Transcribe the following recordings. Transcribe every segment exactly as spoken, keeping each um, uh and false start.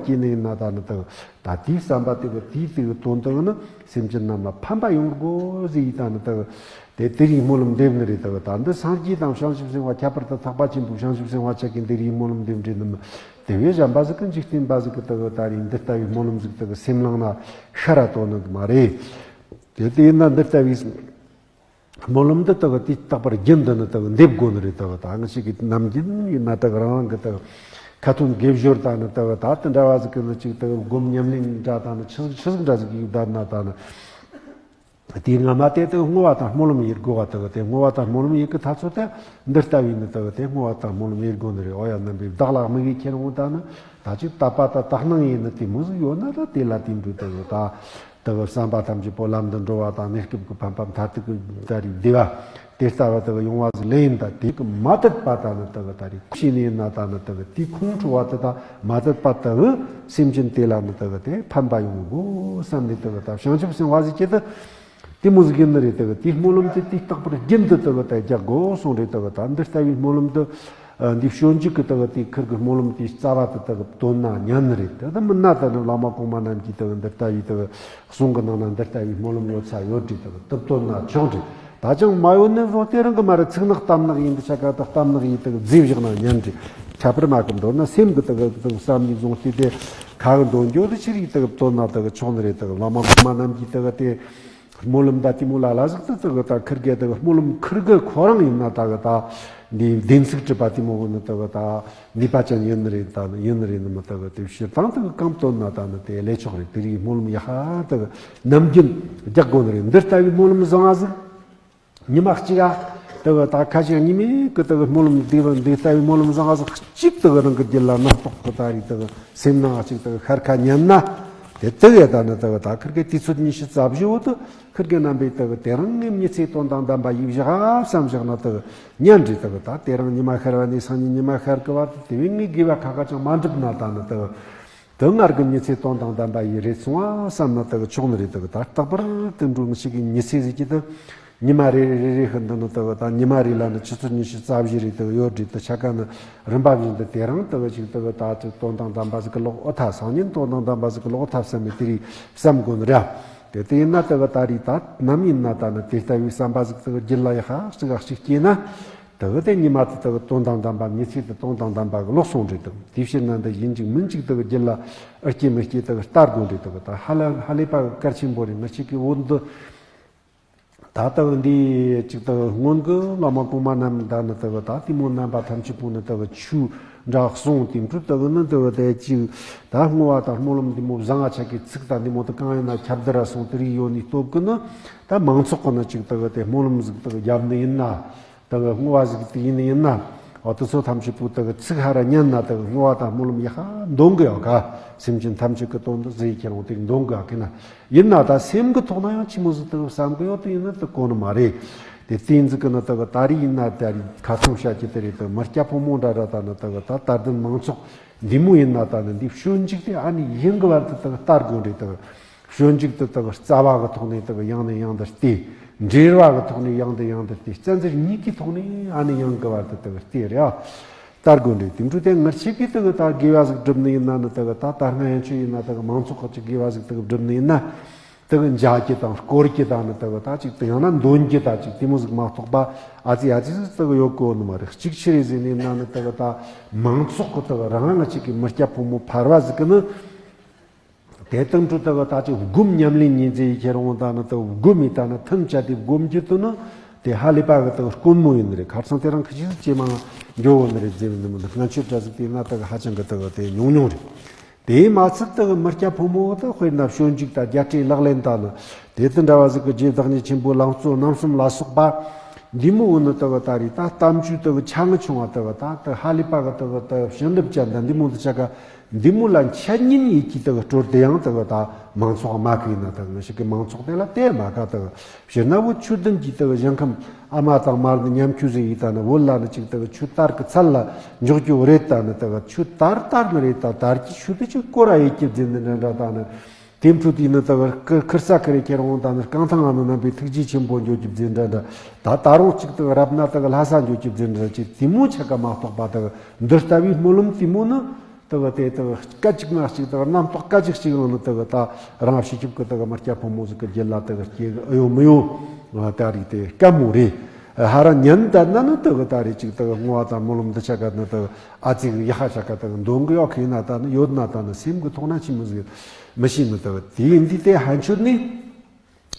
སྐྱེས་ནས་ན་ད་ནི་དག་ད་དེའི་བསམ་པ་དེ་གི་དེའི་དེ་གི་དོན་དག་ནི་སེམས་ཅན་རྣམས་ལ་ཕན་པ་ཡོང་དགོས་ཟེར་ཡིན་ད་ནི་དག་དེ་དེ་རིགས་སྨོན་ལམ་འདེབས་ནི་རེད། དག་ད་འདི་སངས་རྒྱས་དང་བྱང་ཆུབ་སེམས་དཔའ་ཁྱད་པར་དུ་འཕགས་པ་ཆེན་པོའི་བྱང་ཆུབ་སེམས་དཔའ་ཆ་གི་འདི་རིགས་སྨོན་ལམ་འདེབས་འདྲེ་ནི་མི་དེ་བས་གཞན་པ་ཟིག་གི་འཇིག་རྟེན་པ་ཟིག་གི་དག་ད་རིགས་འདི་ལྟ་བུའི་སྨོན་ལམ་ཟིག་དག་སེམས་ནང་ན་ཤར་ར་དོ་ནི་མ་རེད། དེ་དེ་ཡིན་ན་འདི་ལྟ་བུའི་སྨོན་ལམ་འདི་དག་དེ་རྟག་པར་རྒྱུན་དུ་ནི་དག་འདེབས་དགོས་ནི་རེད། དག་ད་ང་ཞིག་གི་ནམ་རྒྱུན་ཡིན་ན་དག་རང་རང་གི་དག་ཁ་ཏོན་དགེ་སྦྱོར་དང་ནི་དག་ད་དེ་འདྲ་བ་ཟིག་གི་ནི་ཅིག་དག་སྒོམ་ཉམས་ལེན་འདྲ་དང་ནི་ཆི་ཟིག་ཆི་ཟིག་འདྲ་ཟིག་གི་ཡུལ་ད་ན་ད་ནི་དེའི་སྔ་མ་དེ་དག་བསྔོ་བ་དང་སྨོན་ལམ་ཡེད་དགོས་པ། དག་དེ་བསྔོ་བ་དང་སྨོན་ལམ་ཡེད་གི་ཐ་ཚོ་དེ་འདི་ལྟ་བུའི་ནི་དག་དེ་བསྔོ་བ་དང་སྨོན་ལམ་ཡེད་དགོས་ནི་རེད། ཨོ་ཡ་རྣམ་པའི་བདག་ལ་དམིགས་ཡེད་ཁྱེར་འོང་ད་ནི་ད་ཅིག་དད་པ་དང་དག་སྣང་ཡིན་ནི་དེ་མོ་ཟིག་ཡོད་ན་ད་དེ་ལ་དེ་འདྲ་དག་ད། དག་བསམ་པ་ཐམས་ཅད་པོ་ལམ་དུ་འགྲོ་བ་དང་གནས་སྐབས་ཀྱི་ཕན་པ་མཐར་ཐུག་གི་ད་རིག་བདེ་བ་དེ་ལྟ་བ་དག་ཡོང་བ་ཟིག་ལེན་ད་དེ་གི་མ་དད་པ་ད་ནི་དག་ད་རིག་ཤེས་ནས་ན་ད་ནི་དག་དེ་ཁོང་ཁྲོ་བ་དེ་ད་མ་དད་པ་དག་སེམས་ཅན་དེ་ལ་ནི་དག་དེ་ཕན་པ་ཡོང་དགོས་བསམ་ནས་དག་ད་བྱང་ཆུབ་སེམས་དཔའ་ཟིག་ཅེ་ད་དེ་མོ་ཟིག་ཡིན་ནི་རེད། དག་དེ་སྨོན་ལམ་དེ་དེ་རྟག་པར་རྒྱུན་དུ་དག་ད་རྒྱག་དགོས་གསུངས་རེད། དག་ད་འདི་ལྟ་བུའི་སྨོན་ལམ་དུ། ཨ། འདི་སྤྱོད་འཇུག་གི་དག་དེ་ཁིར་གི་སྨོན་ལམ་དེའི་རྩ་བ་དེ་དག་བཏོན་ན་ཉན་ནི་རེད། དེ་ལྟ་མིན་ན་ད་ནི་བླ་མ་གོང་མ་རྣམས་ཀྱིས་དག་འདི་ལྟ་བུའི་དག་གསུང་གི་ནང་ན་འདི་ལྟ་བུའི་སྨོན་ལམ་ཡོད་ས་ཡོད་དྲིས་དག་དེ་བཏོན་ན་ཆོག་དྲིས། ད་ཅང་མ་ཡོད་ནི་བཟོ་དེ་རང་གི་མ་རེད། ཚིག་ནག་གཏམ་ནག་ཡིན་དུ་ཆ་ག་དག་གཏམ་ནག་ཡིན་དག་རྫས་བཞག་ན་ཉན་དྲིས། ཁྱད་པར་མ་གི་མདོར་ན་སེམས་གི་དག་དག་བསམ་ནི་བཟུང་སྟེ་དེ་ཁ་གི་འདོན་རྒྱུ་དེ་ཕྱིར་ཡིན་དག་བཏོན་ན་དག་ཆོག་ནི་རེད། དག་བླ་མ་གོང་མ་རྣམས་ཀྱིས་དག་དེ། སྨོན་ལམ་ད་དེ་མོ་ལ་ལ་ཟིག་ཏུ་དག་ད་ཁིར་གེ་དག་སྨོན་ལམ་ཁིར་གེ་ཁོ་རང་ཡིན་ན་དག་ད་འདི་བདེན་ཚིག་གྲུབ་པ་དེ་མོ་གི་ནི་དག་ད་ནུས་པ་ཅན་ཡིན་ནི་རེད། ད་ཡིན་ནི་རེད་ནི་མི་དག་དེ་ཕྱིར་དང་དག་གང་བཏོན་ན་ད་ནི་དེ་ལས་ཆོག་རེད། དེ་རིགས་སྨོན་ལམ་ཡག་ཧ་དག་ནམ་རྒྱུན་རྒྱག་དགོས་ནི་རེད། འདི་ལྟ་བུའི་སྨོན་ལམ་བཟང་ང་ཟིག་ཉི་མ་གཅིག་ཨ་དག་ད་ཁ་ཅིག་ཉི་མའི་གི་དག་སྨོན་ལམ་འདི་འདི་ལྟ་བུའི་སྨོན་ལམ་བཟང་ང་ཟིག་གཅིག་དག་རང་གི་རྒྱུད་ལ་སྣ་ཚོགས་གི་ད་རེད། དག་སེམས་ནང་གཅིག་དག་ཤར་ཁ་ཉན་ན། དེ་དག་ཡ་ད་ནི་དག་ད་ཁིར་གེ་དུས་ཚོད་ཉི་ཤུ་རྩ་བཞི་བོ་དུ་ཁིར་གེ་རྣམ་པའི་དག་དེ་རང་ངེམ་ཉི་ཚེ་དོན་དང་ལྡན་པ་ཡིབ་བཞག་བསམ་བཞག་ན་དག་ཉན་རེ་དག་ད་དེ་རང་ཉི་མ་ཤར་བ་ནས་སང་ཉིན་ཉི་མ་ཤར་གི་བར་དུ་དེ་བས་ངའི་དགེ་བ་ཁ་ཁ་ཅང་མ་འགྲུབ་ན་ད་ནི་དག་དུ་སྔར་གི་ཉི་ཚེ་དོན་དང་ལྡན་པ་ཡི་རེད་སོང་བ་བསམ་ན་དག་ཆོག་ནི་རེད། དག་ད་རྟག་པར་དུ་འགྲོ་ངི་ཞིག་གི་ཉི་ཚེ་ཟིག་གི་དུ། ཉི་མ་རེ་རེ་རེ་རེ་ཤི་འདི་ནི་དག་ད་ཉི་མ་རེ་ལ་ནི་ཆུ་ཚོད་ཉི་ཤུ་རྩ་བཞི་རེ་དག་ཡོད་རེད། དུ་ཆ་ག་ནི་རིམ་པ་བཞིན་དུ་དེ་རང་དག་ཅིག་དག་ད་ཅིག་དོན་དང་ལྡན་པ་ཟིག་གི་ལོག་འོ་ཐ་སང་ཉིན་དོན་དང་ལྡན་པ་ཟིག་གི་ལོག་འོ་ཐ་བསམ་མི་དེ་རེད་བསམ་དགོས་ནི་ར། དེ་དེ་ཡིན་ན་དག་ད་རེད། ད་ནམ་ཡིན་ན་ད་ནི་དེ་ལྟ་བུའི་བསམ་པ་ཟིག་དག་རྒྱུད་ལ་ཡ་ཧ་ཅིག་ཨ་ཅིག་སྐྱེས་ན། དག་དེ་ཉི་མ་དེ་དག་དོན་དང་ལྡན་པ་ཉི་ཚེ་དེ་དོན་དང་ལྡན་པ་གི་ལོག་སོང་རེད། དག་དེ་ཕྱིར་ན་འདི་ཡིན་གཅིག་མིན་གཅིག་དག་རྒྱུད་ལ་ཨ་སྐྱེས་མི་སྐྱེས་དག་ལྟ་དགོས་རེད། དག་ད་ཧ་ལ་ཧ་ལས་པ་གི་གལ་ཆེན་པོ་རེད། ང་ཅིག་གི་འོ་འདི། ད་ལྟ་འདི་ཅིག་ད་སྔོན་གྱི་བླ་མ་གོང་མ་རྣམས་ད་ནི་ད་ད་དེ་མོ་རྣམ་པ་ཐམས་ཅད་པོ་ནི་ད་ཆོས་འདྲ་གསུངས་ཏེ་འཕྲོས་ད་ནི་ད་དེ་ཅིག་ད་བསྔོ་བ་དང་སྨོན་ལམ་འདི་མོ་བཟང་ང་ཆ་གི་ཚིག་དང་འདི་མོ་ད་གང་ཡིན་ན་ཁྱབ་བརྡལ་ར་སོང་དེ་རིགས་ཡོད་ནི་སྟོབས་ཀྱིས་ནི་ད་མང་ཚོགས་ཀྱི་ནི་ཅིག་ད་དེ་སྨོན་ལམ་ཟིག་ད་བརྒྱབ་ནི་ཡིན་ན། ད་བསྔོ་བ་ཟིག་དེ་ཡིན་ནི་ཡིན་ན། འོ་དེ་ཚོ་ཐམས་ཅད་པོ་ད་ཚིག་ཧ་ར་ཉན་ན་ད་བསྔོ་བ་དང་སྨོན་ལམ་ཡ་ཧ་འདོན་གི་ཡོད་ག་སེམས་ཅན་ཐམས་ཅད་ཀྱི་དོན་དུ་ཟེར་ཁྱེར་འོང་དེ་འདོན་གི་ཡོད་གི་ན། ཡིན་ན་ད་སེམས་ཀྱི་ཐོག་ན་ཡང་ཅི་མོ་ཟིག་ད་བསམ་གི་ཡོད་དེ་ཡིན་ན་ད་གོ་ནི་མ་རེད། དེ་བསྟན་འཛིན་གི་ན་ད་ད་རེས་ཡིན་ན་ད་རེས་ཁ་སང་བཤད་ཀྱི་དེ་རེད། ད་མི་སྐྱ་ཕོ་མོ་འདྲ་ར་ད་ན་ད་ད་དད་ལྡན་མང་ཚོགས་འདི་མོ་ཡིན་ན་ད་ནི་འདི་སྤྱོད་འཇུག་དེ་ཨ་ནི་ཡིན་གི་བར་དུ་ད་ལྟ་དགོས་རེད། ད་སྤྱོད་འཇུག་དེ་ད་རྩ་བ་གི་ཐོག་ནས་ད་ཡང་ནས་ཡང་དུ་བལྟས། འབྲེལ་བ་གི་ཐོག་ནས་ཡང་དུ་ཡང་དུ་བལྟས། བསྟན་འཛིན་གཉིས་ཀྱི་ཐོག་ནས་ཨ་ནི་ཡང་གི་བར་དུ་ད་བལྟས་རེད་ཨ། ལྟ་དགོས་འདྲ། དེ་འཕྲོས་དེ་ངར་ཆེ་གི་དག་ད་དགེ་བ་ཟིག་སྒྲུབ་ནི་ཡིན་ན་ནི་དག་ད་ད་སྔ་ཡན་ཆོད་ཡིན་ན་དག་མང་ཚོགས་ཁག་ཅིག་དགེ་བ་ཟིག་དག་སྒྲུབ་ནི་ཡིན་ན། དག་མཇལ་རྒྱུ་དང་སྐོར་རྒྱུ་དང་ནི་དག་ད་ཅིག་དེ་ཡང་ན་འདོན་རྒྱུ་དང་ཅིག་དེ་མོ་ཟིག་མ་གཏོགས་པ་ཨ་ཙི་ཨ་ཙི་ཟིག་དག་ཡོད་གོ་ནི་མ་རེད། གཅིག་ཆི་རེད་ཟེར་ནི་ཡིན་ན་ནི་དག་ད་མང་ཚོགས་ཀྱི་དག་རང་ང་ཅིག་གི་མི་སྐྱ་ཕོ་མོ་ཕལ་བ་ཟིག་གི་ནི། དེ་དང་འཕྲོ་ལྟ་བུ་ད་ཅིག་སྒོམ་ཉམས་ལེན་ཉིན་མཚན་ཡི་ཁྱེར་འོང་ད་ནི་ལྟ་བུ་སྒོམ་མི་ད་ནི་ཐུན་བཅད་དེ་སྒོམ་རྒྱུ་དུ་ནི་དེ་ཧ་ལས་པ་གི་ལྟ་བུ་དཀོན་མོ་ཡིན་ནི་རེད། ཁར་སང་དེ་རིང་ཁ་ཤས་ཇེ་མང་འགྱོ་འོ་ནི་རེད་ཟེར་ནི་མི་འདུག་སྔ་ཆོས་འདྲ་ཟིག་དེ་ན་ལྟ་བུ་ཧ་ཅང་གི་ལྟ་བུ་དེ་ཉུང་ཉུང་རེད། དེ་མ་ཚད་ལྟ་བུ་མི་སྐྱ་ཕོ་མོ་ད་དཔེར་ན་སྤྱོད་འཇུག་ད་རྒྱ་སྤྲོས་ལག་ལེན་ད་ནི་དེ་དུ་འདྲ་བ་ཟིག་གི་རྗེ་བདག་ཉིད་ཆེན་པོའི་ལང་གཙོ་རྣམ་གསུམ་ལ་སོགས་པ་འདི་མོ་འོ་ནི་ལྟ་བུ་ད་རེད། ད་གཏམ་རྒྱུད་ལྟ་བུ་ཆ་ངི་ཆུང་བ་ལྟ་བུ་ད་ལྟ་ཧ་ལས་པ་གི་ལྟ་བུ་ལྟ་བུ་བྱིན་རླབས་ཅན་ད་འདི་མོ་འདི་ཆ་ག་འདི་མོ་ལ་འཆད་ཉན་ཡིད་ཀྱིས་དག་སྤྲོར་དེ་ཡང་དག་ད་མང་ཚོགས་མ་གི་ཡིན་ན་དག་ངི་ཞིག་གི་མང་ཚོགས་དེ་ལ་དེ་མ་ག་དག་ཕྱིར་ན་བོད་ཆོས་ལྡན་གྱི་དག་ཞིང་ཁམས་ཨ་མ་དང་མར་ནི་ཉམ་ཆུ་ཟིག་ཡིན་ད་ནི་བོད་ལ་ནི་ཅིག་དག་ཆུ་དར་གི་ཚལ་ལ་འཇོག་རྒྱུ་རེད་ད་ནི་དག་ཆུ་དར་དར་ནི་རེད་ད་དར་གྱི་ཆུ་དེ་ཅིག་སྐོར་ར་ཡིད་ཀྱི་འཛིན་ནི་འདྲ་འདྲ་ད་ནི་དེ་འཕྲོ་དེ་ནི་དག་ཁི་ཁིར་ས་ཁི་རེ་ཁྱེར་འོང་ད་ནི་རྐང་ཐང་ཨ་ནི་རྣམ་པའི་ཐུགས་རྗེ་ཆེན་པོ་འཇོག་རྒྱུ་འཛིན་འདྲ་འདྲ་ད་ད་རུང་ཅིག་དག་རབ་ན་དག་ལྷ་ས་འཇོག་རྒྱུ་འཛིན་འདྲ་ཅིག་དེ་མོ་ཆ་ག་མ་གཏོགས་པ་དག་འདི་ལྟ་བུའི་སྨོན་ལམ་དེ་མོ་ནི། དག་དེ་དག་སྐད་ཅིག་མ་གཅིག་དག་རྣམ་རྟོག་སྐད་ཅིག་གཅིག་ལ་ནི་དག་ད་རང་སྤྱི་ཁྱབ་ཀྱི་དག་མི་སྐྱ་ཕོ་མོ་ཟིག་གི་རྒྱུད་ལ་དག་སྐྱེ་གི་ཨེ་ཡོད་མི་ཡོད། ད་རིགས་དེ་དཀའ་མོ་རེད། ཧ་ར་ཉན་ད་ན་ནི་དག་ད་རེ་ཅིག་དག་བསྔོ་བ་དང་སྨོན་ལམ་འདི་ཆ་ག་ནི་དག་ཨ་ཙི་གི་ཡ་ཧ་ཆ་ག་དག་འདོན་གི་ཡོད་ཁི་ན་ད་ནི་ཡོད་ན་ད་ནི་སེམས་གི་ཐོག་ན་ཆི་མོ་ཟིག་མི་ཤེས་ནི་དག་དེ་ཡིན་དུས་དེ་ཧན་ཆོད་ནི།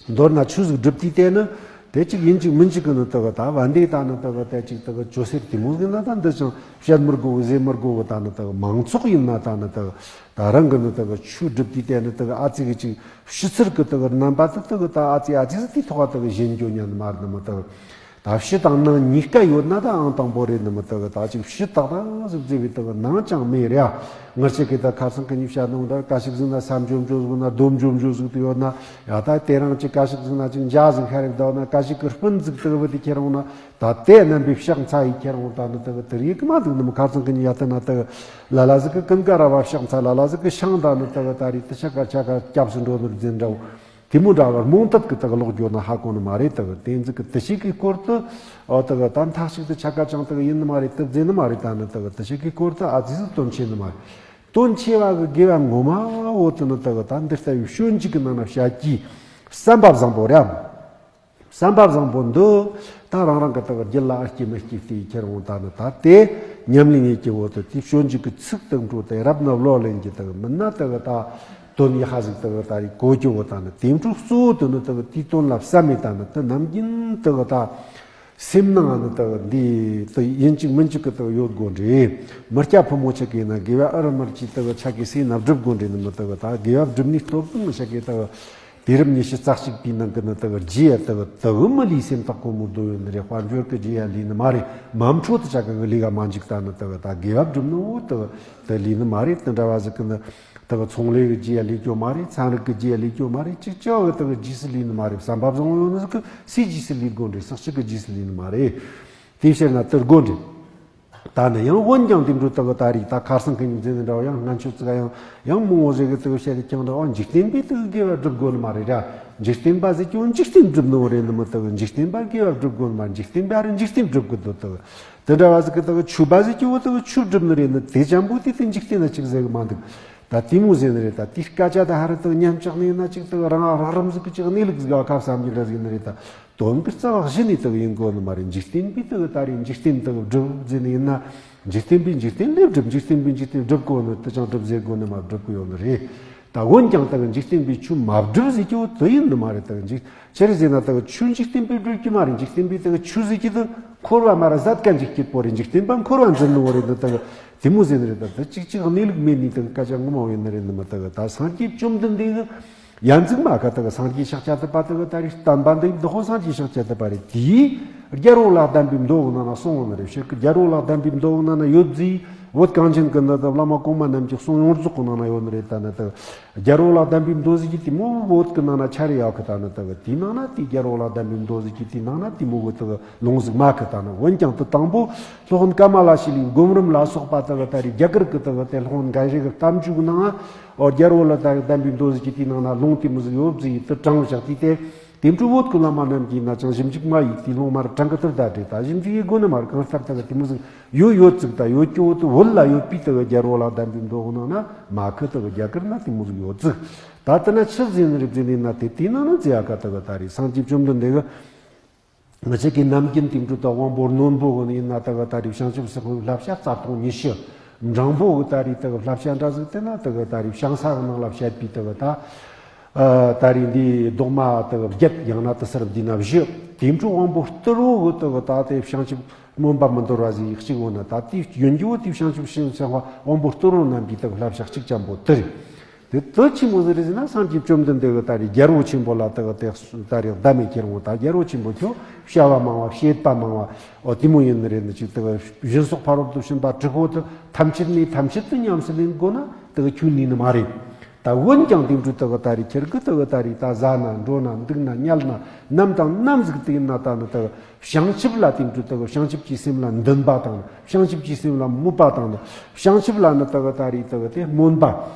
མདོར་ན་ཆོས་ཟིག་སྒྲུབ་དུས་དེ་ནི་དེ་གཅིག་ཡིན་གཅིག་མིན་གཅིག་གི་ནི་དག་ད་བན་དེ་ད་ནི་དག་དེ་གཅིག་དག་ཅོ་སེར་དེ་མོ་ཟིག་ན་ད་འདི་ཅང་བཤད་མི་དགོས་གི་ཟེར་མི་དགོས་གི་ད་ནི་དག་མང་ཚོགས་ཡིན་ན་ད་ནི་དག་ད་རང་གི་ནི་དག་ཆོས་སྒྲུབ་དུས་དེ་ནི་དག་ཨ་ཙི་གི་ཅིག་ཕྱི་ཚུལ་གི་དག་རྣམ་པ་དེ་དག་ད་ཨ་ཙི་ཨ་ཙི་ཟིག་དེ་ཐོག་དག་ཞེན་རྒྱུ་ཉན་མ་རེད་ནི་མི་དག་ད་ཕྱི་དང་ནང་གཉིས་ཀ་ཡོད་ན་ད་ཨང་དང་པོ་རེད་ནི་མི་དག་ད་ཅིག་ཕྱི་ཏག་ཏག་ཟིག་བརྩེ་བའི་དག་ནང་ཅང་མེད་རེད་ཨ། ང་ཅག་གི་ད་ཁ་སང་གི་ཉིན་བཤད་ནོ་ད་ག་ཞིག་ཟིག་ན་ས་འཇོམས་འཇོམས་ཟིག་ན་རྡོ་འཇོམས་འཇོམས་ཟིག་ཏུ་ཡོད་ན་ཡ་ད་དེ་རང་ཅིག་ག་ཞིག་ཟིག་ན་ཅིག་འཇའ་ཟིག་ཤར་རེ་བསྡད་ན་ག་ཞིག་གི་སྤུན་ཟིག་དག་བུ་དེ་ཁྱེར་འོང་ན་ད་དེ་རྣམ་པའི་ཕྱག་འཚལ་ཡི་ཁྱེར་འོང་ད་ནི་དག་དེ་རིགས་གི་མ་འདུག་ནི་མི་ཁ་སང་གི་ཉིན་ཡ་ད་ན་དག་ལ་ལ་ཟིག་གི་ཀུན་དགའ་ར་བ་ཕྱག་འཚལ་ལ་ལ་ཟིག་གི་ཤང་ད་ནི་དག་ད་རེད་དེ་ཆ་ག་ཆ་ག་སྐྱབས་སུ་འགྲོ་ནི་རྫུན་འདྲ་བོ། དེ་མོ་འདྲ་བར་རྨོངས་དད་ཀྱི་དག་ལོག་འགྱོ་ན་ཧ་གོ་ནི་མ་རེད། དག་དེ་ཚིག་གི་དེ་ཞིག་གི་སྐོར་དུ་ཨོ་དག་ད་མཐའ་གཅིག་ཏུ་ཆ་ག་ཅང་དག་ཡིན་ནི་མ་རེད། དུ་བརྫེ་ནི་མ་རེད། ད་ནི་དག་དེ་ཞིག་གི་སྐོར་དུ་ཨ་ཙི་ཙི་དོན་ཆེ་ནི་མ་རེད། དོན་ཆེ་བ་གི་དགེ་བ་ངོ་མ་འོ་དུ་ནི་དག་ད་འདི་ལྟ་བུའི་སྤྱོད་འཇུག་གི་ནང་ན་བཤད་ཀྱི་བསམ་པ་བཟང་པོ་རེད། བསམ་པ་བཟང་པོ་འདི་ད་རང་རང་གི་དག་རྒྱུད་ལ་ཨ་སྐྱེ་མི་སྐྱེ་དེ་ཁྱེར་འོང་ད་ནི་ད་དེ་ཉམས་ལེན་ཡེད་ཀྱི་འོ་དུ་དེ་སྤྱོད་འཇུག་གི་ཚིག་དག་འགྲོ་དེ་རབ་ན་བློ་ལེན་གྱི་དག་མི་ན་དག་ད། དོན་ཡག་ཟིག་དག་ད་རེ་གོ་རྒྱུ་བོ་དང་ནི་དེ་འཕྲོ་གཙོ་བོ་དུ་ནི་དག་དེའི་དོན་ལ་བསམ་མེད་དང་ནི་དུ་ནམ་རྒྱུན་དག་ད་སེམས་ནང་ནི་དག་འདི་དུ་ཡིན་གཅིག་མིན་གཅིག་གི་དག་ཡོད་དགོ་འདྲེ། མི་སྐྱ་ཕོ་མོ་ཆ་གི་ན་དགེ་བ་ཨ་ར་མར་གྱི་དག་ཆ་གི་སེ་ན་སྒྲུབ་དགོ་འདྲེ་ནི་མི་དག་ད་དགེ་བ་སྒྲུབ་ནི་སྟོབས་དང་ཆ་གི་དག་དེ་རིམ་ཉི་ཤུ་རྩ་གཅིག་པའི་ནང་གི་ནི་དག་རྗེ་ཡ་དག་དག་མི་ལུས་སེམས་དག་གོ་མོ་དོ་ཡོད་ནི་རེ་དཔལ་འབྱོར་གི་རྗེ་ཡ་ལུས་ནི་མ་རེད། མ་འཕྲོ་དུ་ཆ་གི་ལུས་ག་མ་འཇིག་ད་ནི་དག་ད་དགེ་བ་སྒྲུབ་ནི་འོ་དག་དག་ལུས་ནི་མ་རེད། དེ་འདྲ་བ་ཟིག་གི་ནི། དག་ཚོང་ལས་ཀྱི་རྗེས་ལས་སྐྱོ་མ་རེད། ཚན་རིག་གི་རྗེས་ལས་སྐྱོ་མ་རེད། ཅིག་ཅོག་གི་དག་རྗེས་སུ་ལུས་ནི་མ་རེད། བསམ་པ་བཟང་བོ་ཡོད་ནི་ཟིག་གི་སུས་རྗེས་སུ་ལུས་དགོ་འདྲེ་སག་ཅིག་གི་རྗེས་སུ་ལུས་ནི་མ་རེད། དེའི་ཕྱིར་ན་དེར་དགོ་འདྲེ། ད་ནི་ཡང་འོན་ཀྱང་དེ་འདྲ་དག་ད་རིག་ད་ཁར་སང་གི་ཉིན་མཛད་ནི་འདྲ་བ་ཡང་སྔན་ཆད་ཙི་ག་ཡང་ཡང་མང་བོ་ཟིག་གི་དག་བཤད་དེ་ཀྱང་འདྲ་བ་འཇིག་རྟེན་པའི་དག་དགེ་བ་སྒྲུབ་དགོ་ནི་མ་རེད་ར། འཇིག་རྟེན་པ་ཟིག་ཀྱང་འཇིག་རྟེན་སྒྲུབ་ནི་བོ་རེད་ནི་མི་དག་འཇིག་རྟེན་པ་དགེ་བ་སྒྲུབ་དགོ་ནི་མ་འཇིག་རྟེན་པ་རེད་འཇིག་རྟེན་སྒྲུབ་དགོ་དོ་དག་དེ་འདྲ་བ་ཟིག་གི་དག་ཆོས་པ་ཟིག་ཀྱང་བོ་དག་ཆོས་སྒྲུབ་ནི་རེད་ནི་དེ་ཅང་པོ་དེ་དེ་འཇིག་རྟེན་ན་ཅིག་ཟེར་གི་མ་འདུག་ད་དེ་མོ་ཟེར་ནི་རེད། ད་དེ་སྐད་ཆ་ད་ཧ་ར་དག་ཉམས་ཆག་ནས་ན་ཅིག་དག་རང་རག་རམ་ཟིག་གི་ཅིག་གནས་ལུགས་ཟིག་ག་ཁ་བསམ་རྒྱུ་འདྲ་ཟིག་ནི་རེད། ད་དོན་གི་རྩ་བ་གཞི་ནས་དག་ཡིན་དགོ་ནི་མ་རེད། འཇིག་རྟེན་པའི་དག་ད་རེད་འཇིག་རྟེན་དག་སྒྲུབ་ཟེར་ནི་ཡིན་ན་འཇིག་རྟེན་པའི་འཇིག་རྟེན་ལས་སྒྲུབ་འཇིག་རྟེན་པའི་འཇིག་རྟེན་སྒྲུབ་དགོ་ནི་དེ་ཅང་སྒྲུབ་ཟེར་དགོ་ནི་མ་སྒྲུབ་གི་ཡོད་ནི་རེད། ད་འོན་ཀྱང་དག་འཇིག་རྟེན་པའི་ཆོས་མ་སྒྲུབ་ཟེར་གྱི་བོ་དེ་ཡིན་ནི་མ་རེད། དག་འཇིག་ཆི་རེད་ཟེར་ན་དག་ཆོས་འཇིག་རྟེན་པའི་སྒྲུབ་ཀྱི་མ་རེད། འཇིག་རྟེན་པའི་དག་ཆོས་ཟེར་གྱི་དུ་འཁོར་བ་མ་ར་ཟད་ཀ་འཇིག་སྐྱིད་པོ་རེད། འཇིག་རྟེན་པ་འཁོར་བ་འཛིན་ནི་བོ་རེད། འདི་དག་དེ་མོ་ཟེར་ནི་རེད། ད་དེ་གཅིག་གཅིག་གནས་ལུགས་མེད་ནི་དག་སྐད་ཆ་ངོ་མ་བོ་ཡིན་ནི་རེད་ནི་མི་དག་ད་སངས་རྒྱས་བཅོམ་ལྡན་འདས་གི་ཡ་འཛུགས་མ་ཁ་དག་སངས་རྒྱས་ཤཱཀྱ་ཐུབ་པ་དག་ད་རེད་བསྟན་པ་འདི་བདག་པོ་སངས་རྒྱས་ཤཱཀྱ་ཐུབ་པ་རེད། དེའི་རྒྱལ་པོ་ལ་གདམས་པའི་མདོ་གི་ནང་ན་གསུངས་ཡོད་ནི་རེད། ཕྱིར་གི་རྒྱལ་པོ་ལ་གདམས་པའི་མདོ་གི་ནང་ན་ཡོད་ཟིག་བོད་གངས་ཅན་གི་འདི་དག་བླ་མ་གོང་མ་རྣམས་ཀྱི་གསུང་ཡོངས་རྫོགས་གི་ནང་ན་ཡོད་ནི་རེད། ད་ནི་དག་རྒྱལ་པོ་ལ་གདམས་པའི་མདོ་ཟེར་གྱི་དེ་མོ་བོད་ཀྱི་ནང་ན་ཆ་རེ་ཡོད་གི་ད་ནི་དག་དེའི་ནང་ན་དེ་རྒྱལ་པོ་ལ་གདམས་པའི་མདོ་ཟེར་གྱི་དེའི་ནང་ན་དེ་མོ་གི་དག་ལུང་ཟིག་མ་གི་ད་ནི་འོན་ཀྱང་དེ་དང་པོ་སློབ་དཔོན་ཀ་མ་ལ་ཤཱི་ལའི་སྒོམ་རིམ་ལ་སོགས་པ་དག་ད་རེད་རྒྱ་གར་གི་དག་དེ་སློབ་དཔོན་འགའ་ཞིག་གི་གཏམ་རྒྱུད་གི་ནང་ཨོ་རྒྱལ་པོ་ལ་ད་གདམས་པའི་མདོ་ཟེར་གྱི་དེའི་ནང་ན་ལུང་དེ་མོ་ཟིག་ཡོད་ཟིག་དེ་དྲངས་བཞག་དུས་དེ། དེ་འཕྲོ་བོད་ཀྱི་བླ་མ་རྣམས་ཀྱིས་ན་ཅང་ཞིབ་འཇུག་མ་ཡིས་དེའི་ལུང་མར་དྲང་གི་དེར་ད་བྲིས་ད་ཞིབ་འཇུག་ཡེད་དགོས་ནི་མ་རེད། གང་ལྟར་ད་གི་དེ་མོ་ཟིག་ཡོད་ཡོད་ཙིག་ད་ཡོད་ཀྱི་འོ་དུ་བོད་ལ་ཡོད་པའི་ད་གི་རྒྱལ་པོ་ལ་གདམས་པའི་མདོ་གི་ནང་ན་མ་ཁི་ད་གི་རྒྱ་གར་ན་དེ་མོ་ཟིག་ཡོད་ཙིག་ད་དེ་ན་ཆི་ཟིན་རིབ་ཟིན་ནས་ན་དེ་དེའི་ནང་ན་ཙི་ཡ་ཀ་ད་གི་ད་རེད་སངས་རྒྱས་བཅོམ་ལྡན་འདས་གི་ང་ཅག་གི་ནམ་རྒྱུན་དེ་འཕྲོ་ད་དབང་པོ་རྣོན་པོ་གི་ནི་ཡིན་ན་ད་གི་ད་རེད་བྱང་ཆུབ་སེམས་དཔའི་བསླབ་བྱ་རྩ་ཐོག་ཉི་ཤུ། འབྲིང་པོ་གི་ད་རེད་ད་གི་བསླབ་བྱ་འདྲ་ཟིག་དེ་ན་ད་གི་ད་རེད་བྱང་ས་གི་ནང་ལ་བཤད་པའི་ད་གི་ད། ཨ་ད་རེས་འདི་རྡོག་མ་དག་བརྒྱད་ཡང་ན་དེ་སར་འདི་ན་བཞི། དེ་འཕྲོ་དབང་པོ་སྟུར་བོ་གི་དག་ད་དེ་བྱང་ཆུབ་སྨོན་པ་མི་འདོར་བ་ཟིག་གཅིག་འོ་ན་ད་དེ་ཡོན་གྱི་བོ་དེ་བྱང་ཆུབ་ཤིང་སེམས་དཔའ་དབང་པོ་སྟུར་བོ་རྣམས་ཀྱི་དག་བསླབ་བྱ་གཅིག་ཅན་པོ་དེ་རེད། དེ་དེ་ཆི་མོ་ཟིག་རེད་ཟེར་ན་སངས་རྒྱས་བཅོམ་ལྡན་འདས་གི་ད་རེས་རྒྱལ་པོ་ཆེན་པོ་ལ་དག་དེ་ད་རེས་བདག་མེད་ཁྱེར་འོང་ད་རྒྱལ་པོ་ཆེན་པོ་ཁྱོད་བྱ་བ་མང་བ་བྱེད་པ་མང་བ་ཨོ་དེ་མོ་ཡིན་ནི་རེད་ནི་ཅིག་དག་སྦྱིན་སོགས་ཕ་རོལ་ཏུ་ཕྱིན་པ་དྲུག་པོ་དེ་ཐམས་ཅད་ནས་ཐམས་ཅད་དུ་ཉམས་སུ་ལེན་དགོས་ན་དག་ཁྱོད་ནི་ནི་མ་རེད། ད་འོན་ཀྱང་དེ་འཕྲོ་དག་ད་རེས་ཁྱེར་གི་དག་ད་རེས་ད་ཟ་ན་འགྲོ་ན་འདུག་ན་ཉལ་ན་ནམ་དང་ནམ་ཟིག་དེ་ཡིན་ན་ད་ནི་དག་བྱང་ཆུབ་ལ་དེ་འཕྲོ་དག་བྱང་ཆུབ་ཀྱི་སེམས་ལ་འདུན་པ་དང་བྱང་ཆུབ་ཀྱི་སེམས་ལ་མོས་པ་དང་བྱང་ཆུབ་ལ་ནི་དག་ད་རེས་དག་དེ་སྨོན་པ།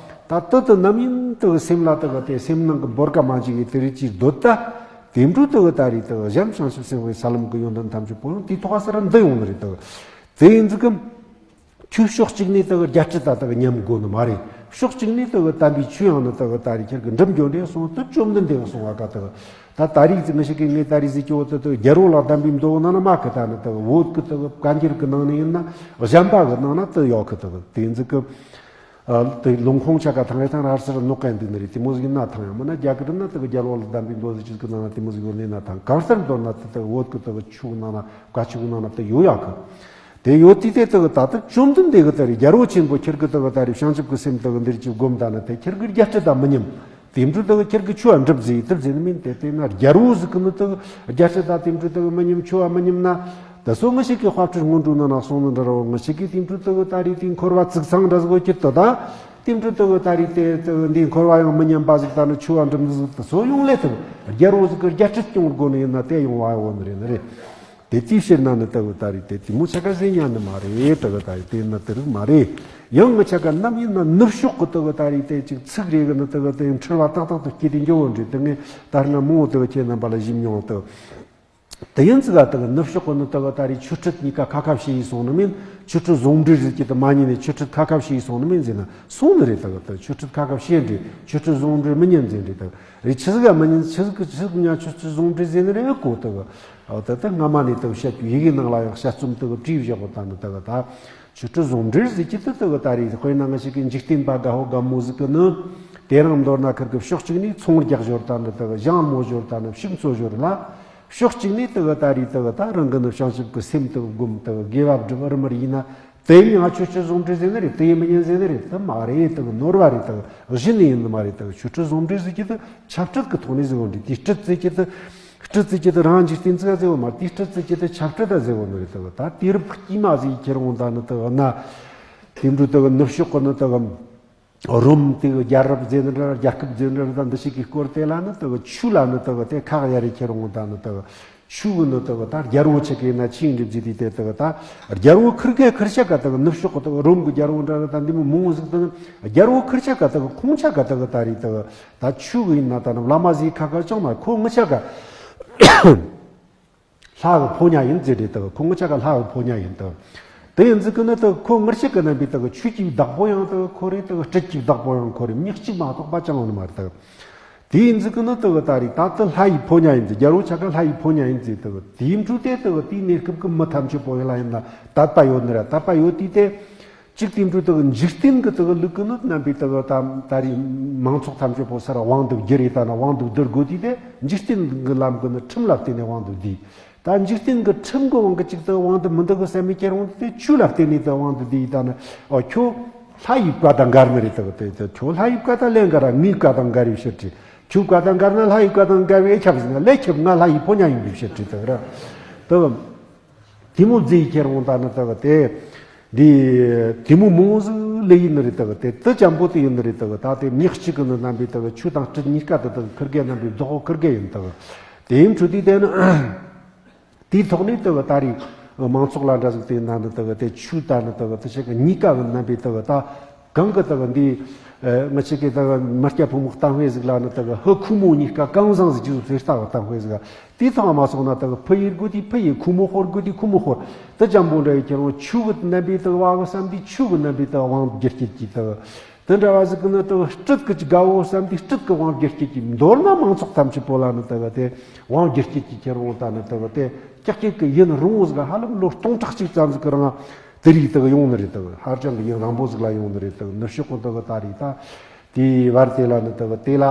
ད་དུ་དུ་ནམ་ཡིན་དག་སེམས་ལ་དག་དེ་སེམས་ནང་གི་འབོར་ཀ་མ་འཇིག་གི་དེ་རེད་ཅིག་འདོད་ད། དེ་འཕྲོ་དག་ད་རེས་དག་གཞན་བྱང་ཆུབ་སེམས་དཔའི་ས་ལམ་གི་ཡོན་ཏན་ཐམས་ཅད་པོ་ཡང་དེའི་ཐོག་ས་ར་འདི་ཡོང་ནི་རེད་དག་དེ་ཡིན་ཙི་གི་ཁྱོད་ཕྱོགས་གཅིག་ནས་དེ་གི་རྒྱལ་སྲིད་ད་དེ་གི་ཉམས་དགོས་ནི་མ་རེད། ཕྱོགས་གཅིག་ནས་དེ་གི་དམ་པའི་ཆོས་ཡང་ནི་དེ་གི་ད་རེས་ཁྱེད་ཀྱི་འགྲུབ་འགྱོ་འདྲེ་སོང་དུ་བཅོམ་ལྡན་འདས་གི་གསུང་བ་ཀ་དེ་གི་ད་ད་རེས་ཙི་ང་ཞིག་གིས་ངས་ད་རེས་ཟིག་ཀྱི་འོ་དེ་དེ་གི་རྒྱལ་པོ་ལ་དམ་པའི་མདོ་ནང་ན་མ་ཁི་ད་ནི་དེ་གི་བོད་ཀྱི་དེ་གི་བཀའ་འགྱུར་གི་ནང་ནས་ཡིན་ན་གཞན་པ་གི་ནང་ན་དེ་ཡོད་ཁི་དེ་གི་དེ་ཟིག་གི་ཨ། དེ་ལུང་ཁུངས་ཆ་ག་ཐང་རེ་ཐང་ར་སར་ནོག་གན་འདུག་ནི་རེད། དེ་མོ་ཟིག་ན་ཐང་ཡང་མིན་ན་རྒྱ་གར་ན་དེ་གི་རྒྱལ་པོ་ལ་དམ་པའི་མདོ་ཟིག་ཅིག་གི་ནང་ན་དེ་མོ་ཟིག་ཡོད་ནི་ན་ཐང་གང་ལྟར་མདོར་ན་དེ་དེ་བོད་གི་དེ་གི་ཆོས་ནང་ན་བཀའ་ཆོས་ནང་ན་དེ་ཡོད་ཡག་གི་དེ་ཡོད་དུས་དེ་དེ་གི་ད་དེ་བཅོམ་ལྡན་འདས་གི་ད་རེས་རྒྱལ་པོ་ཆེན་པོ་ཁྱེད་གི་དེ་གི་ད་རེས་བྱང་ཆུབ་གི་སེམས་དེ་གི་འདིར་གྱི་སྒོམ་ད་ནི་དེ་ཁྱེད་གི་རྒྱལ་སྲིད་ད་མི་ཉམས། དེ་འཕྲོ་དེ་གི་ཁྱེད་གི་ཆོས་འགྲུབ་ཟིག་ཐུབ་ཟིག་ནི་མིན། དེ་དེ་ན་རྒྱལ་པོ་ཟིག་གི་ནི་དེ་གི་རྒྱལ་སྲིད་ད་དེ་འཕྲོ་དེ་གི་མི་ཉམས། ཆོས་མི་ཉམས་ན། དེ་སོ་ང་ཞིག་གི་དཔལ་སྤྲུལ་སྔོན་འགྲོ་ནང་ན་གསུངས་ནི་འདྲ་རོ། ང་ཞིག་གི་དེ་འཕྲོ་དེ་གི་ད་རེས་དེ་འཁོར་བ་ཚུགས་ཚང་འདྲ་ཟིག་གི་དེ་ད། དེ་འཕྲོ་དེ་གི་ད་རེས་དེ་དེ་གི་འདི་འཁོར་བ་ཡང་མི་ཉམས་པ་ཟིག་ད་ནི་ཆོས་པ་འགྲུབ་ནི་ཟིག་དེ་སོ་ཡོང་ལེ་དེ་རྒྱལ་པོ་ཟིག་གི་རྒྱལ་སྲིད་སྐྱོང་དགོས་ནི་ཡིན་ན་དེ་ཡོང་བ་ཡོང་ནི་རེད་ནི་རེད། དེ་དེའི་ཕྱིར་ན་ནི་དེ་གི་ད་རེས་དེ་དེ་མོ་ཆ་ག་ཟེ་ཉན་ནི་མ་རེད། དེ་གི་ད་རེས་དེ་ན་དེ་རིགས་མ་རེད། ཡང་ང་ཆ་ག་ནམ་ཡིན་ན་ནུབ་ཕྱོགས་གི་དེ་གི་ད་རེས་དེ་ཅིག་ཚིག་རེ་གི་ནི་དེ་གི་དེ་འཁྲུལ་བ་ཏག་ཏག་ཏུ་སྐྱེས་ཏེ་འགྱོ་བོ་འདྲ་དེ་ངས་ད་སྔ་མོ་དེ་གི་ཁྱེད་རྣམ་པ་ལ་ཞུས་མྱོང་དེ། དེ་ཡིན་ཙི་ག་དེ་གི་ནུབ་ཕྱོགས་གི་ནི་དེ་གི་ད་རེས་ཆོས་སྲིད་གཉིས་ཀ་ཁ་ཁ་བྱེ་ཡི་སོང་ནི་མིན། ཆོས་སྲིད་ཟུང་འབྲེལ་ཟེར་གྱི་དེ་མ་ཉན་ནས་ཆོས་སྲིད་ཁ་ཁ་བྱེ་ཡི་སོང་ནི་མིན་ཟེར་ན་སོང་ནི་རེད། དེ་གི་དེ་ཆོས་སྲིད་ཁ་ཁ་བྱེ་འདྲ་ཆོས་སྲིད་ཟུང་འབྲེལ་མི་ཉན་ཟེར་འདྲ་དེ་གི་རེད། ཆི་ཟིག་ག་མི་ཉན། ཆི་ཟིག་གི་ཆི་ཟིག་ཉ་ཆོས་སྲིད་ཟུང་འབྲེལ་ཟེར་ནི་རེད་གོ། དེ་གི་འོ་དེ་དེ་སྔ་མ་ནས་དེ་གི་བཤད་རྒྱུ་ཡི་གེ་ནང་ལ་ཡང་དཔྱད་རྩོམ་དེ་གི་བྲིས་བཞག་གོ། ད་ནི་དེ་གི་ད་ཆོས་སྲིད་ཟུང་འབྲེལ་ཟེར་གྱི་དེ་དེ་གི་ད་རེས་དཔེར་ན་ང་ཞིག་གི་འཇིག་རྟེན་པ་དགའ་བོ་དགའ་མོ་ཟིག་གི་ནི་དེ་རང་མདོར་ན་ཁིར་གི་ཕྱོགས་གཅིག་ནས་ཚོང་རྒྱག་ཞོར་ད་ནི་དེ་གི་ཞིང་རྨོ་ཞོར་ད་ནི་ཕྱུགས་འཚོ་ཞོར་ལ། ཕྱོགས་གཅིག་ནས་དེ་གི་ད་རེས་དེ་གི་ད་རང་གི་ནི་བྱང་ཆུབ་ཀྱི་སེམས་དེ་གི་སྒོམ་དེ་གི་དགེ་བ་སྒྲུབ་རི་མི་རི་ཡིན་ན། དེ་ཡང་ཆོས་སྲིད་ཟུང་འབྲེལ་ཟེར་ནི་རེད། དེ་ཡིན་མི་ཉན་ཟེར་ནི་རེད། དེ་མ་རེད། དེ་གི་ནོར་བ་རེད། དེ་གི་གཞི་ནས་ཡིན་ནི་མ་རེད། དེ་གི་ཆོས་སྲིད་ཟུང་འབྲེལ་ཟེར་གྱི་དེ་ཆབ་སྲིད་ཀྱི་ཐོག་ནས་ཟེར་བོ་འདྲ། དེ་སྲིད་ཟེར་གྱི་དེ་སྲིད་ཟེར་གྱི་དེ་རང་འཇིག་རྟེན་ཚིག་ཟེར་བོ་མ་རེད། དེ་སྲིད་ཟེར་གྱི་དེ་ཆབ་སྲིད་ད་ཟེར་བོ་ནི་རེད། དེ་གི་ད་དུས་རབས་དཀྱུས་མ་ཟིག་ཁྱེར་འོང་ད་ནི་དེ་གི་ན་དེ་འདྲ་དེ་གི་ནུབ་ཕྱོགས་ཀྱི་ནི་དེ་གི་རོམ་དེ་གི་རྒྱལ་རབས་ཟེར་ནི་འདྲ། རྒྱལ་ཁབ་ཟེར་ནི་འདྲ། ད་འདི་ཞིག་གི་སྐོར་དེ་ལ་ནི་དེ་གི་ཆོས་ལ་ནི་དེ་གི་དེ་ཁག་ཡ་རེ་ཁྱེར་འོང་ད་ནི་དེ་གི་ཆོས་གི་ནི་དེ་གི་ད་རྒྱལ་པོ་ཆེ་གེ་ན་ཆེས་འགྲིབ་ཟིག་དེ་དེ་དེ་གི་ད་རྒྱལ་པོ་ཁིར་གེ་ཁིར་ཆ་ག་དེ་གི་ནུབ་ཕྱོགས་གི་དེ་གི་རོམ་གི་རྒྱལ་པོ་འདྲ་ར་ད་འདི་མོ་མང་ཟིག་དེ་ནི་རྒྱལ་པོ་ཁིར་ཆ་ག་དེ་གི་ཁོང་ཆ་ག་དེ་གི་ད་རེས་དེ་གི་ད་ཆོས་གི་ཡིན་ན་ད་ནི་བླ་མ་ཟིག་ཁ་ཁ་ཅང་མ། ཁོ་ངི་ཆ་ག་ལྷ་གི་ཕོ་ཉ་ཡིན་ཟེར་རེད། དེ་ཁོ་ངི་ཆ་ག་ལྷ་གི་ཕོ་ཉ་ཡིན། དེ་དེ་ཡིན་ཟིག་གི་ནི་དེ་ཁོ་ངར་ཤིག་གི་རྣམ་པའི་དེ་ཆོས་ཀྱི་བདག་པོ་ཡང་དེ་ཁོ་རེད། དེ་སྲིད་ཀྱི་བདག་པོ་ཡང་ཁོ་རེད། མྱི་གཅིག་མ་གཏོགས་པ་ཅང་ཡོད་ནི་མ་རེད། དེ་དེ་ཡིན་ཟིག་གི་ནི་དེ་ད་རེས་ད་དེ་ལྷ་ཡི་ཕོ་ཉ་ཡིན་ཟིག་རྒྱལ་པོ་ཆ་ག་ལྷ་ཡི་ཕོ་ཉ་ཡིན་ཟིག་དེ་དེའི་འཕྲོ་དེ་དེ་དེའི་གནས་སྐབས་ཀྱི་མི་ཐམས་ཅད་པོ་ཡིན་ལ་ཡིན་ན་དད་པ་ཡོད་ནི་རེད། དད་པ་ཡོད་དུས་དེ། གཅིག་དེ་འཕྲོ་དེ་གི་འཇིག་རྟེན་གི་དེ་གི་ལུགས་གི་ནི་རྣམ་པའི་དེ་གི་ད་ད་རེས་མང་ཚོགས་ཐམས་ཅད་པོ་སར་དབང་དུ་བསྒྱུར་ཡི་ད་ན་དབང་དུ་བསྡུ་དགོས་དུས་དེ་འཇིག་རྟེན་གི་ལམ་གི་ནི་ཁྲིམས་ལ་བརྟེན་ནས་དབང་དུ་བསྡུས། ད་འཇིག་རྟེན་གི་ཁྲིམས་གི་དབང་གི་གཅིག་དེ་དབང་དུ་མི་འདུ་གི་བསམ་མི་ཁྱེར་འོང་དེ་ཆོས་ལ་བརྟེན་ནས་དེ་དབང་དུ་བསྡུས་ཡི་ད་ན། ཨོ་ཁྱོད་ལྷ་ཡི་བཀའ་དང་འགལ་ནི་རེད། དེ་གི་དེ་དེ་ཁྱོད་ལྷ་ཡི་བཀའ་དང་ལས་འགལ་ར། ངའི་བཀའ་དང་འགལ་བའི་ཕྱིར་དྲི། ཁྱོད་བཀའ་དང་འགལ་ན་ལྷ་ཡི་བཀའ་དང་འགལ་བའི་ཁྱབ་ཟིན་ན་ལས་ཁྱབ། ང་ལྷ་ཡི་ཕོ་ཉ་ཡིན་པའི་ཕྱིར་དྲི་དེ་གི་ར། དེ་གི་དེ་མོ་བརྫིས་ཁྱེར་འོང་ད་ནི་དེ་གི་དེ། འདི་དེ་མོ་མང་ཟིག་ལས་ཡིན་ནི་རེད། དེ་གི་དེ་དེ་ཅན་པོ་དེ་ཡིན་ནི་རེད། དེ་གི་ད་དེ་མྱི་གཅིག་གི་ནི་རྣམ་པའི་དེ་གི་ཆོས་དང་སྲིད་གཉིས་ཀ་དེ་དེ་གི་ཁིར་གེ་རྣམ་པའི་བདག་པོ་ཁིར་གེ་ཡིན། དེ་གི་དེ་ཡིན་འཕྲོ་དེ་དེ་ནི་དེའི་ཐོག་ནས་དེ་གི་ད་རེས་མང་ཚོགས་ལ་འདྲ་ཟིག་དེ་ན་ནི་དེ་གི་དེ་ཆོས་ད་ནི་དེ་གི་དེ་ཆེ་གི་གཉིས་ཀ་གི་རྣམ་པའི་དེ་གི་ད། གང་གི་དག་འདི། ཨ། ང་ཆེ་གེ་དག་མི་སྐྱ་ཕོ་མོ་གཏམ་དཔེ་ཟིག་ལ་ནི་དག་ཧུ་ཁུ་མོ་གཉིས་ཀ་གང་བཟང་ཟིག་ཅི་ཟིག་ཟེར་ལྟ་བུ་གཏམ་དཔེ་ཟིག་དེ་ཚང་མ་སོང་ན་དག་ཕུ་ཡི་དགུ་དེ་ཕུ་ཡི། ཁུ་མོ་ཧོར་དགུ་དེ་ཁུ་མོ་ཧོར། དེ་ཅན་པོ་འདྲ་ཡི་ཁྱེར་འོང་ཆུ་གི་རྣམ་པའི་དག་བ་གི་བསམ་དེ་ཆུ་གི་རྣམ་པའི་དག་དབང་བསྒྱུར་སྐྱེད་ཀྱི་དག་དེ་འདྲ་བ་ཟིག་གི་ནི་དག་སྤྲུལ་གི་ཅི་དགའ་བོ་བསམ་དེ་སྤྲུལ་གི་དབང་བསྒྱུར་སྐྱེད་ཀྱི། མདོར་ན་མང་ཚོགས་ཐམས་ཅད་པོ་ལ་ནི་དག་དེ་དབང་བསྒྱུར་སྐྱེད་ཀྱི་ཁྱེར་འོང་ད་ནི་དག་དེ་ཀྱག་ཀྱག་གི་ཡིན་རུང་བོ་ཟིག་ཧ་ལམ་ལོ་སྟོང་ཕྲག་གཅིག་ཙམ་ཟིག་གི་རིང་། དེ་རིགས་དག་ཡོང་ནི་རེད། དག་ཧ་ཅང་གི་ཡུན་རིང་པོ་ཟིག་ལ་ཡོང་ནི་རེད། དག་ནུབ་ཕྱོགས་གི་དག་ད་རེད་ད། དེའི་བར་དེ་ལ་ནི་དག་དེ་ལ།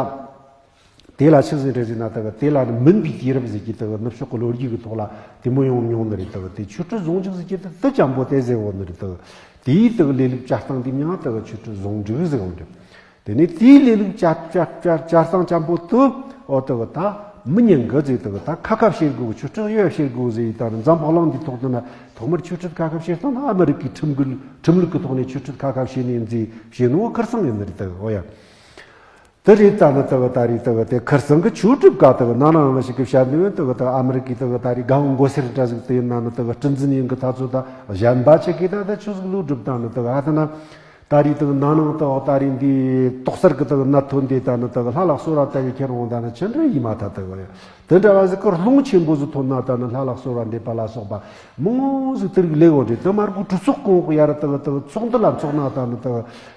དེ་ལ་ཆི་ཟིག་རེད་ཟེར་ན་དག་དེ་ལ་ནི་མུན་པའི་དུས་རབས་ཟེར་གྱི་དག་ནུབ་ཕྱོགས་གི་ལོ་རྒྱུས་གི་ཐོག་ལ་དེ་མོ་ཡོང་མྱོང་ནི་རེད། དག་དེ་ཆོས་སྲིད་ཟུང་འཇུག་ཟེར་གྱི་དག་དེ་ཅན་པོ་དེ་ཟེར་བོ་ནི་རེད། དག་དེའི་དག་ལས་ལུགས་བྱ་སྟངས་དེ་མྱང་དག་ཆོས་སྲིད་ཟུང་འཇུག་ཟེར་བོ་རེད། དེ་ནས་དེའི་ལས་ལུགས་བྱ་བྱ་བྱ་བྱ་སྟངས་ཅན་པོ་དུ་འོ་དེ་གི་ད་མི་ཉན་གི་ཟེར། དེ་གི་ད་ཁ་ཁ་བྱེད་དགོས། ཆོས་སྲིད་ཡོད་བྱེད་དགོས་ཟེར། ད་འཛམ་བུ་གླིང་འདིའི་ཐོག་ཏུ་ན་ཐོག་མར་ཆོས་སྲིད་ཁ་ཁ་བྱེད་སྟངས་ན་ཨ་མི་རི་ཀའི་ཁྲིམས་འགལ་ཁྲིམས་ལུགས་ཀྱི་ཐོག་ནས་ཆོས་སྲིད་ཁ་ཁ་བྱེད་ནས་འཛིན་བྱེད་ནོ་ཁིར་སང་ཡིན་ནི་རེད། དེ་གི་འོ་ཡ། དེ་རེད་ད་ནི་དེ་གི་ད་རེད་དེ་གི་དེ་ཁིར་སང་གི་ཆོས་སྒྲུབ་ག་དེ་གི་ན་ན་ང་ཞིག་གི་བཤད་ནི་ཡོད། དེ་གི་ད་ཨ་མི་རི་ཀའི་དེ་གི་ད་རེད་དགའ་བོ་མགོ་སེར་འདྲ་ཟིག་དེ་ཡིན་ན་ནི་དེ་གི་སྲིད་འཛིན་ཡིན་གི་ད་ཚོ་ད་གཞན་པ་ཆེ་གི་ད་ད་ཆོས་ཟིག་ལུགས་སྒྲུབ་ད་ནི་དེ་གི་ཧ་ད་ན། ད་རེས་དག་ན་ནིང་དག་ད་རེས་འདི་ཏོག་གསར་གི་དག་ནད་ཐོན་དེ་ད་ནི་དག་ལྷ་ལ་གསོལ་བ་བཏབ་པའི་ཁྱེར་འོང་ད་ནི་ཅི་འདྲ་ཡིན་མ་ཐག་དག་ཡ། དེ་འདྲ་བ་ཟིག་གི་རླུང་ཆེན་པོ་ཟིག་ཐོན་ན་ད་ནི་ལྷ་ལ་གསོལ་བ་འདེབས་པ་ལ་སོགས་པ་མང་ཟིག་དེ་རིགས་ལས་འོང་དེ་དེ་མར་གོ་གྲུབ་ཚོགས་གོང་གི་ཡ་ར་དག་དག་ཚོགས་འདུ་ལ་འཚོགས་ན་ད་ནི་དག་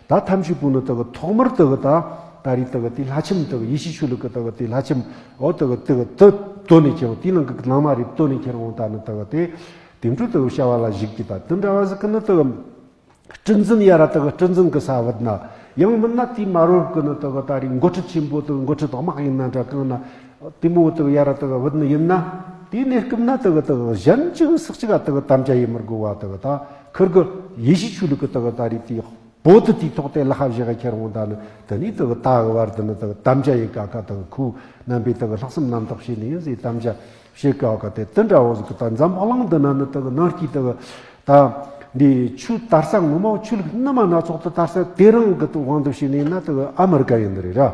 ད་ཐམས་ཅད་པོ་ནི་དག་ཐོག་མར་དག་ད་ད་རེས་དག་དེ་ལྷ་ཁྱིམ་དག་ཡེ་ཤེས་ཆོས་ལུགས་གི་དག་དེ་ལྷ་ཁྱིམ་འོ་དག་དག་དེ་བཏོན་ནས་ཁྱེར་འོང་དེ་ནང་གི་ནང་མ་རེད་བཏོན་ནས་ཁྱེར་འོང་ད་ནི་དག་དེ་དེ་འཕྲོ་དག་བྱ་བ་ལ་གཞིགས་ཀྱི་ད་དེ་འདྲ་བ་ཟིག་གི་ནི་དག་སྲིད་འཛིན་ཡ་ར་དག་སྲིད་འཛིན་གི་ས་བུད་ན། ཡང་མིན་ན་དེའི་མ་རོབ་གི་ནི་དག་ད་རེས་འགོ་ཁྲིད་ཆེན་པོ་དག་འགོ་ཁྲིད་དམག་ཡིན་ན་འདྲ་གང་ན། དེ་མོ་དག་ཡ་ར་དག་བུད་ནི་ཡིན་ན། དེའི་གནས་སྐབས་ན་དག་དག་གཞན་གཅིག་སུ་གཅིག་ག་དག་དམ་བཅའ་ཡེ་མི་དགོས་བ་དག་ད་ཁིར་གི་ཡེ་ཤེས་ཆོས་ལུགས་གི་དག་ད་རེས་དེའི་བོད་དུ་དེའི་ཐོག་དེ་ལ་ཧ་བཞག་ག་ཁྱེར་འོང་ད་ནི་དེ་ནས་དག་ད་གི་བར་དུ་ནི་དག་དམ་བཅའ་ཡེ་ཀ་ཁ་དག་ཁོ་རྣམ་པའི་དག་ལྷག་བསམ་རྣམ་དག་བྱས་ནས་ཡིན་ཟེར་དམ་བཅའ། ཕྱེད་ཀ་བ་ཀ་དེ་དེ་འདྲ་བོ་ཟིག་གི་ད་འཛམ་བུ་གླིང་འདི་ན་ནི་དག་ནང་གི་དག་ད་འདི་ཆོས་དར་ས་ངོ་མ་ཆོས་ལུགས་སྣ་མ་སྣ་ཚོགས་དུ་དར་ས་དེ་རང་གི་དབང་དུ་བྱས་ནས་ན་དག་ཨ་མི་རི་ཀ་ཡིན་ནི་རེད་ར།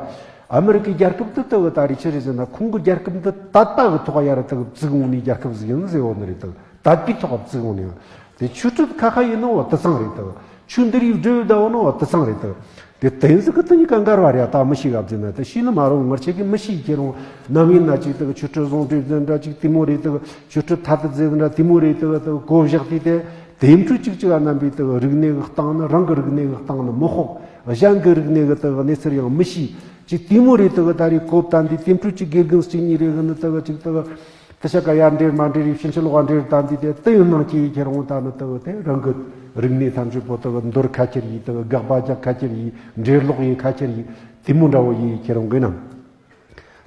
ཨ་མི་རི་ཀའི་རྒྱལ་ཁབ་དེ་དག་ད་རེས་ཆི་རེད་ཟེར་ན་ཁོང་གི་རྒྱལ་ཁབ་འདི་དད་པ་གི་ཐོག་ཡ་ར་དག་བཙུགས་འོང་ནི་རྒྱལ་ཁབ་ཟིག་ཡིན་ཟེར་བོ་ནི་རེད། དག་དད་པའི་ཐོག་བཙུགས་འོང་ནི་ཡང་དེ་ཆོས་སྲིད་ཁ་ཁ་ཡིན་ནོ་བ་དེ་ཚང་རེད་དག་ཆོས་འདི་རིགས་སྒྲུབ་ད་བོ་ནོ་བ་དེ་ཚང་རེད་དག་དེ་དེང་ཟིག་གི་དེ་གཉིས་ཀ་འགལ་བ་རེད་ད་མི་ཤེས་ག་བཟེ་ན་དེ་ཤེས་ནི་མ་རུང་ངར་ཆེ་གི་མི་ཤེས་ཁྱེར་རུང་ནམ་ཡིན་ན་ཅིག་དག་ཆོས་སྲིད་ཟུང་འབྲེལ་ཟེར་འདྲ་ཅིག་དེ་མོ་རེད་དག་ཆོས་སྲིད་ཐ་དད་ཟེར་འདྲ་དེ་མོ་རེད་དག་དག་གོ་བཞག་དེ་དེ་དེ་འཕྲོ་ཅིག་ཅིག་ཨ་རྣམ་པའི་དག་རིག་གནས་གི་སྟེང་ནི་རང་གི་རིག་གནས་གི་སྟེང་ནི་མི་དཔོག་གཞན་གི་རིག་གནས་གི་དག་གནས་ཚུལ་ཡང་མི་ཤེས་ཅིག་དེ་མོ་རེད་དག་ད་རེས་གོ་བཏང་དེ་དེ་འཕྲོ་ཅིག་དགེ་རྒན་གཅིག་གཉིས་རེ་གི་ནི་དག་ཅིག་དག་དེ་ཆ་ག་ཡར་འདྲེར་མ་འདྲེར་ཕྱིན་ཆད་ལོག་འདྲེར་བཏང་དུས་དེ་དེ་ཡང་སྣང་ཁྱེར་ཡི་ཁྱེར་འོང་ད་ནི་དེ་དེ་རང་གི་རིག་གནས་ཐམས་ཅད་པོ་དེ་འདོར་ཁ་ཁྱེར་ཡི་དེ་དགག་པ་རྒྱག་ཁ་ཁྱེར་ཡི་འདྲེར་ལོག་ཡི་ཁ་ཁྱེར་ཡི་དེ་མོ་འདྲ་བོ་ཡི་ཁྱེར་འོང་གི་ན།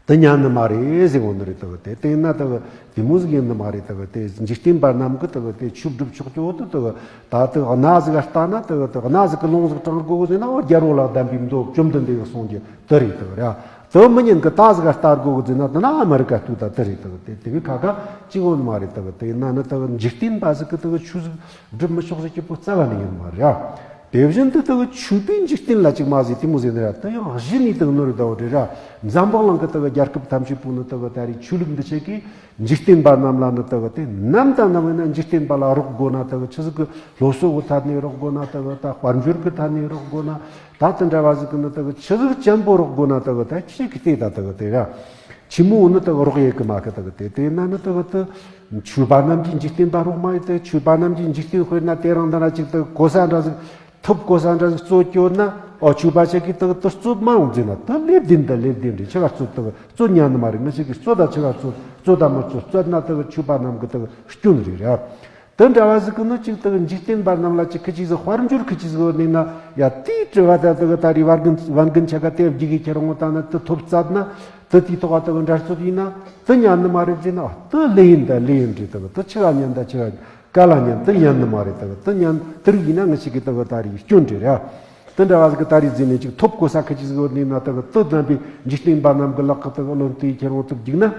དེ་ཉན་ནི་མ་རེད་ཟེར་འོང་ནི་རེད་དེ་དེ་བལྟས་ན་དེ་དེ་མོ་ཟིག་ཡིན་ནི་མ་རེད་དེ་དེ་འཇིག་རྟེན་པ་རྣམས་ཀྱི་དེ་དེ་ཆོས་སྒྲུབ་ཆོག་ཆོག་དེ་དེ་ད་དེ་གནའ་ཟིག་ལྟ་ན་དེ་དེ་གནའ་ཟིག་གི་ལུང་ཟིག་དྲངས་དགོས་ཟེར་ན་འོ་རྒྱལ་པོ་ལ་གདམས་པའི་མདོ་བཅོམ་ལྡན་འདས་ཀྱི་གསུང་རྒྱུ། དེ་རེད་དག་ར། དེ་མི་ཉན་གི་ད་ཟིག་ལྟ་དགོ་གི་ཟེར་ན་དེ་ན་ཨ་མི་རི་ཀ་ལྟོས་ད་དེ་རེད་དག་དེ་དེ་གི་ཁ་ཁ་ཅི་གོ་ནི་མ་རེད་དག་དེ་ན་ནི་དག་འཇིག་རྟེན་པ་ཟིག་གི་དག་ཆོས་ཟིག་སྒྲུབ་མི་ཆོག་ཟེར་གི་པོ་རྩ་བ་ནས་ཡོད་མ་རེད་ར། དེ་བཞིན་དུ་དག་ཆོས་པས་འཇིག་རྟེན་ལ་ཅིག་མ་ཟེར་དེ་མོ་ཟེར་ནི་ར་དེ་ཡང་གཞི་ནས་དག་ནོར་ཟླ་བོ་རེད་ར། འཛམ་བུ་གླིང་གི་དག་རྒྱལ་ཁབ་ཐམས་ཅད་པོ་ནི་དག་ད་རེས་ཆོས་ལུགས་འདི་ཆེ་གི་འཇིག་རྟེན་པ་རྣམས་ལ་ནི་དག་དེ་ནམ་དང་ནམ་ཡིན་ན་འཇིག་རྟེན་པ་ལ་རོགས་དགོས་ན་དག་ཆི་ཟིག་གི་སློབ་གསོ་གི་ཐད་ནས་རོགས་དགོས་ན་དག་ད་དཔལ་འབྱོར་གི་ཐད་ནས་རོགས་དགོས་ན་ད་དེ་འདྲ་བ་ཟིག་གི་ནི་དག་ཆི་ཟིག་ཅན་པོ་རོགས་དགོས་ན་དག་ད་ཆི་གི་ལྟས་ད་དག་དེ་ར་ཆི་མོ་ནི་དག་རོགས་ཡེ་གི་མ་གི་དག་དེ་དེ་ན་ནི་དག་དེ་ཆོས་པ་རྣམས་ཀྱིས་འཇིག་རྟེན་པ་རོགས་མ་ཡེ་དེ་ཆོས་པ་རྣམས་ཀྱིས་འཇིག་རྟེན་དཔེར་ན་དེ་རིང་འདི་ན་ཅིག་དག་གོ་ས་འདྲ་ཟིག་ཐོབ་གོ་ས་འདྲ་ཟིག་རྩོད་སྐྱོར་ན་ཨོ་ཆོས་པ་ཆ་གི་དག་དེ་རྩོད་མ་ཡོང་ཟེར་ན་དེ་ལེབ་དིན་ད་ལེབ་དིན་རེད་ཆི་ག་རྩོད་དག་རྩོད་ཉན་ནི་མ་རེད། ང་ཅག་གིས་རྩོད་ད་ཆི་ག་རྩོད་རྩོད་ད་མི་རྩོད་རྩོད་ན་དག་ཆོས་པ་རྣམས་ཀྱི་དག་སྐྱོན་རེད་ར། དེ་འདྲ་བ་ཟིག་གི་ནི་ཅིག་དག་འཇིག་རྟེན་པ་རྣམས་ལ་ཅིག་ཁི་ཅིག་ཟིག་དཔལ་འབྱོར་ཁི་ཅིག་ཟིག་ཡོད་ནི་ན་ཡ་དེའི་དྲི་བ་ད་དག་ད་རེས་བར་གིན་བན་གིན་ཆ་ག་དེ་བགྱི་གི་ཁྱེར་འོང་ད་ན་དེ་ཐོབ་རྩད་ན་དེ་དེའི་ཐོག་ག་དག་འདྲ་རྩོད་ཡིན་ན་དེ་ཉན་ནི་མ་རེད་ཟེར་ན་དེ་ལེ་ཡིན་ད་ལེ་ཡིན་རེད། དག་དེ་ཆི་ག་ཉན་ད་ཆི་ག་ག་ལ་ཉན་དེ་ཉན་ནི་མ་རེད། དག་དེ་ཉན་དེ་རིགས་ཡིན་ན་ང་ཅག་གི་དག་ད་རེས་སྐྱོན་རེད་ར། དེ་འདྲ་བ་ཟིག་གི་ད་རེས་ཟིན་ནས་ཅིག་ཐོབ་གོ་ས་ཁི་ཅིག་ཟིག་ཡོད་ནི་ན་དག་དེ་རྣམ་པའི་འཇིག་རྟེན་པ་རྣམས་ཀྱི་ལག་གི་དག་བློན་དེའི་ཁྱེར་འོང་དུ་བསྒྱིགས་ན།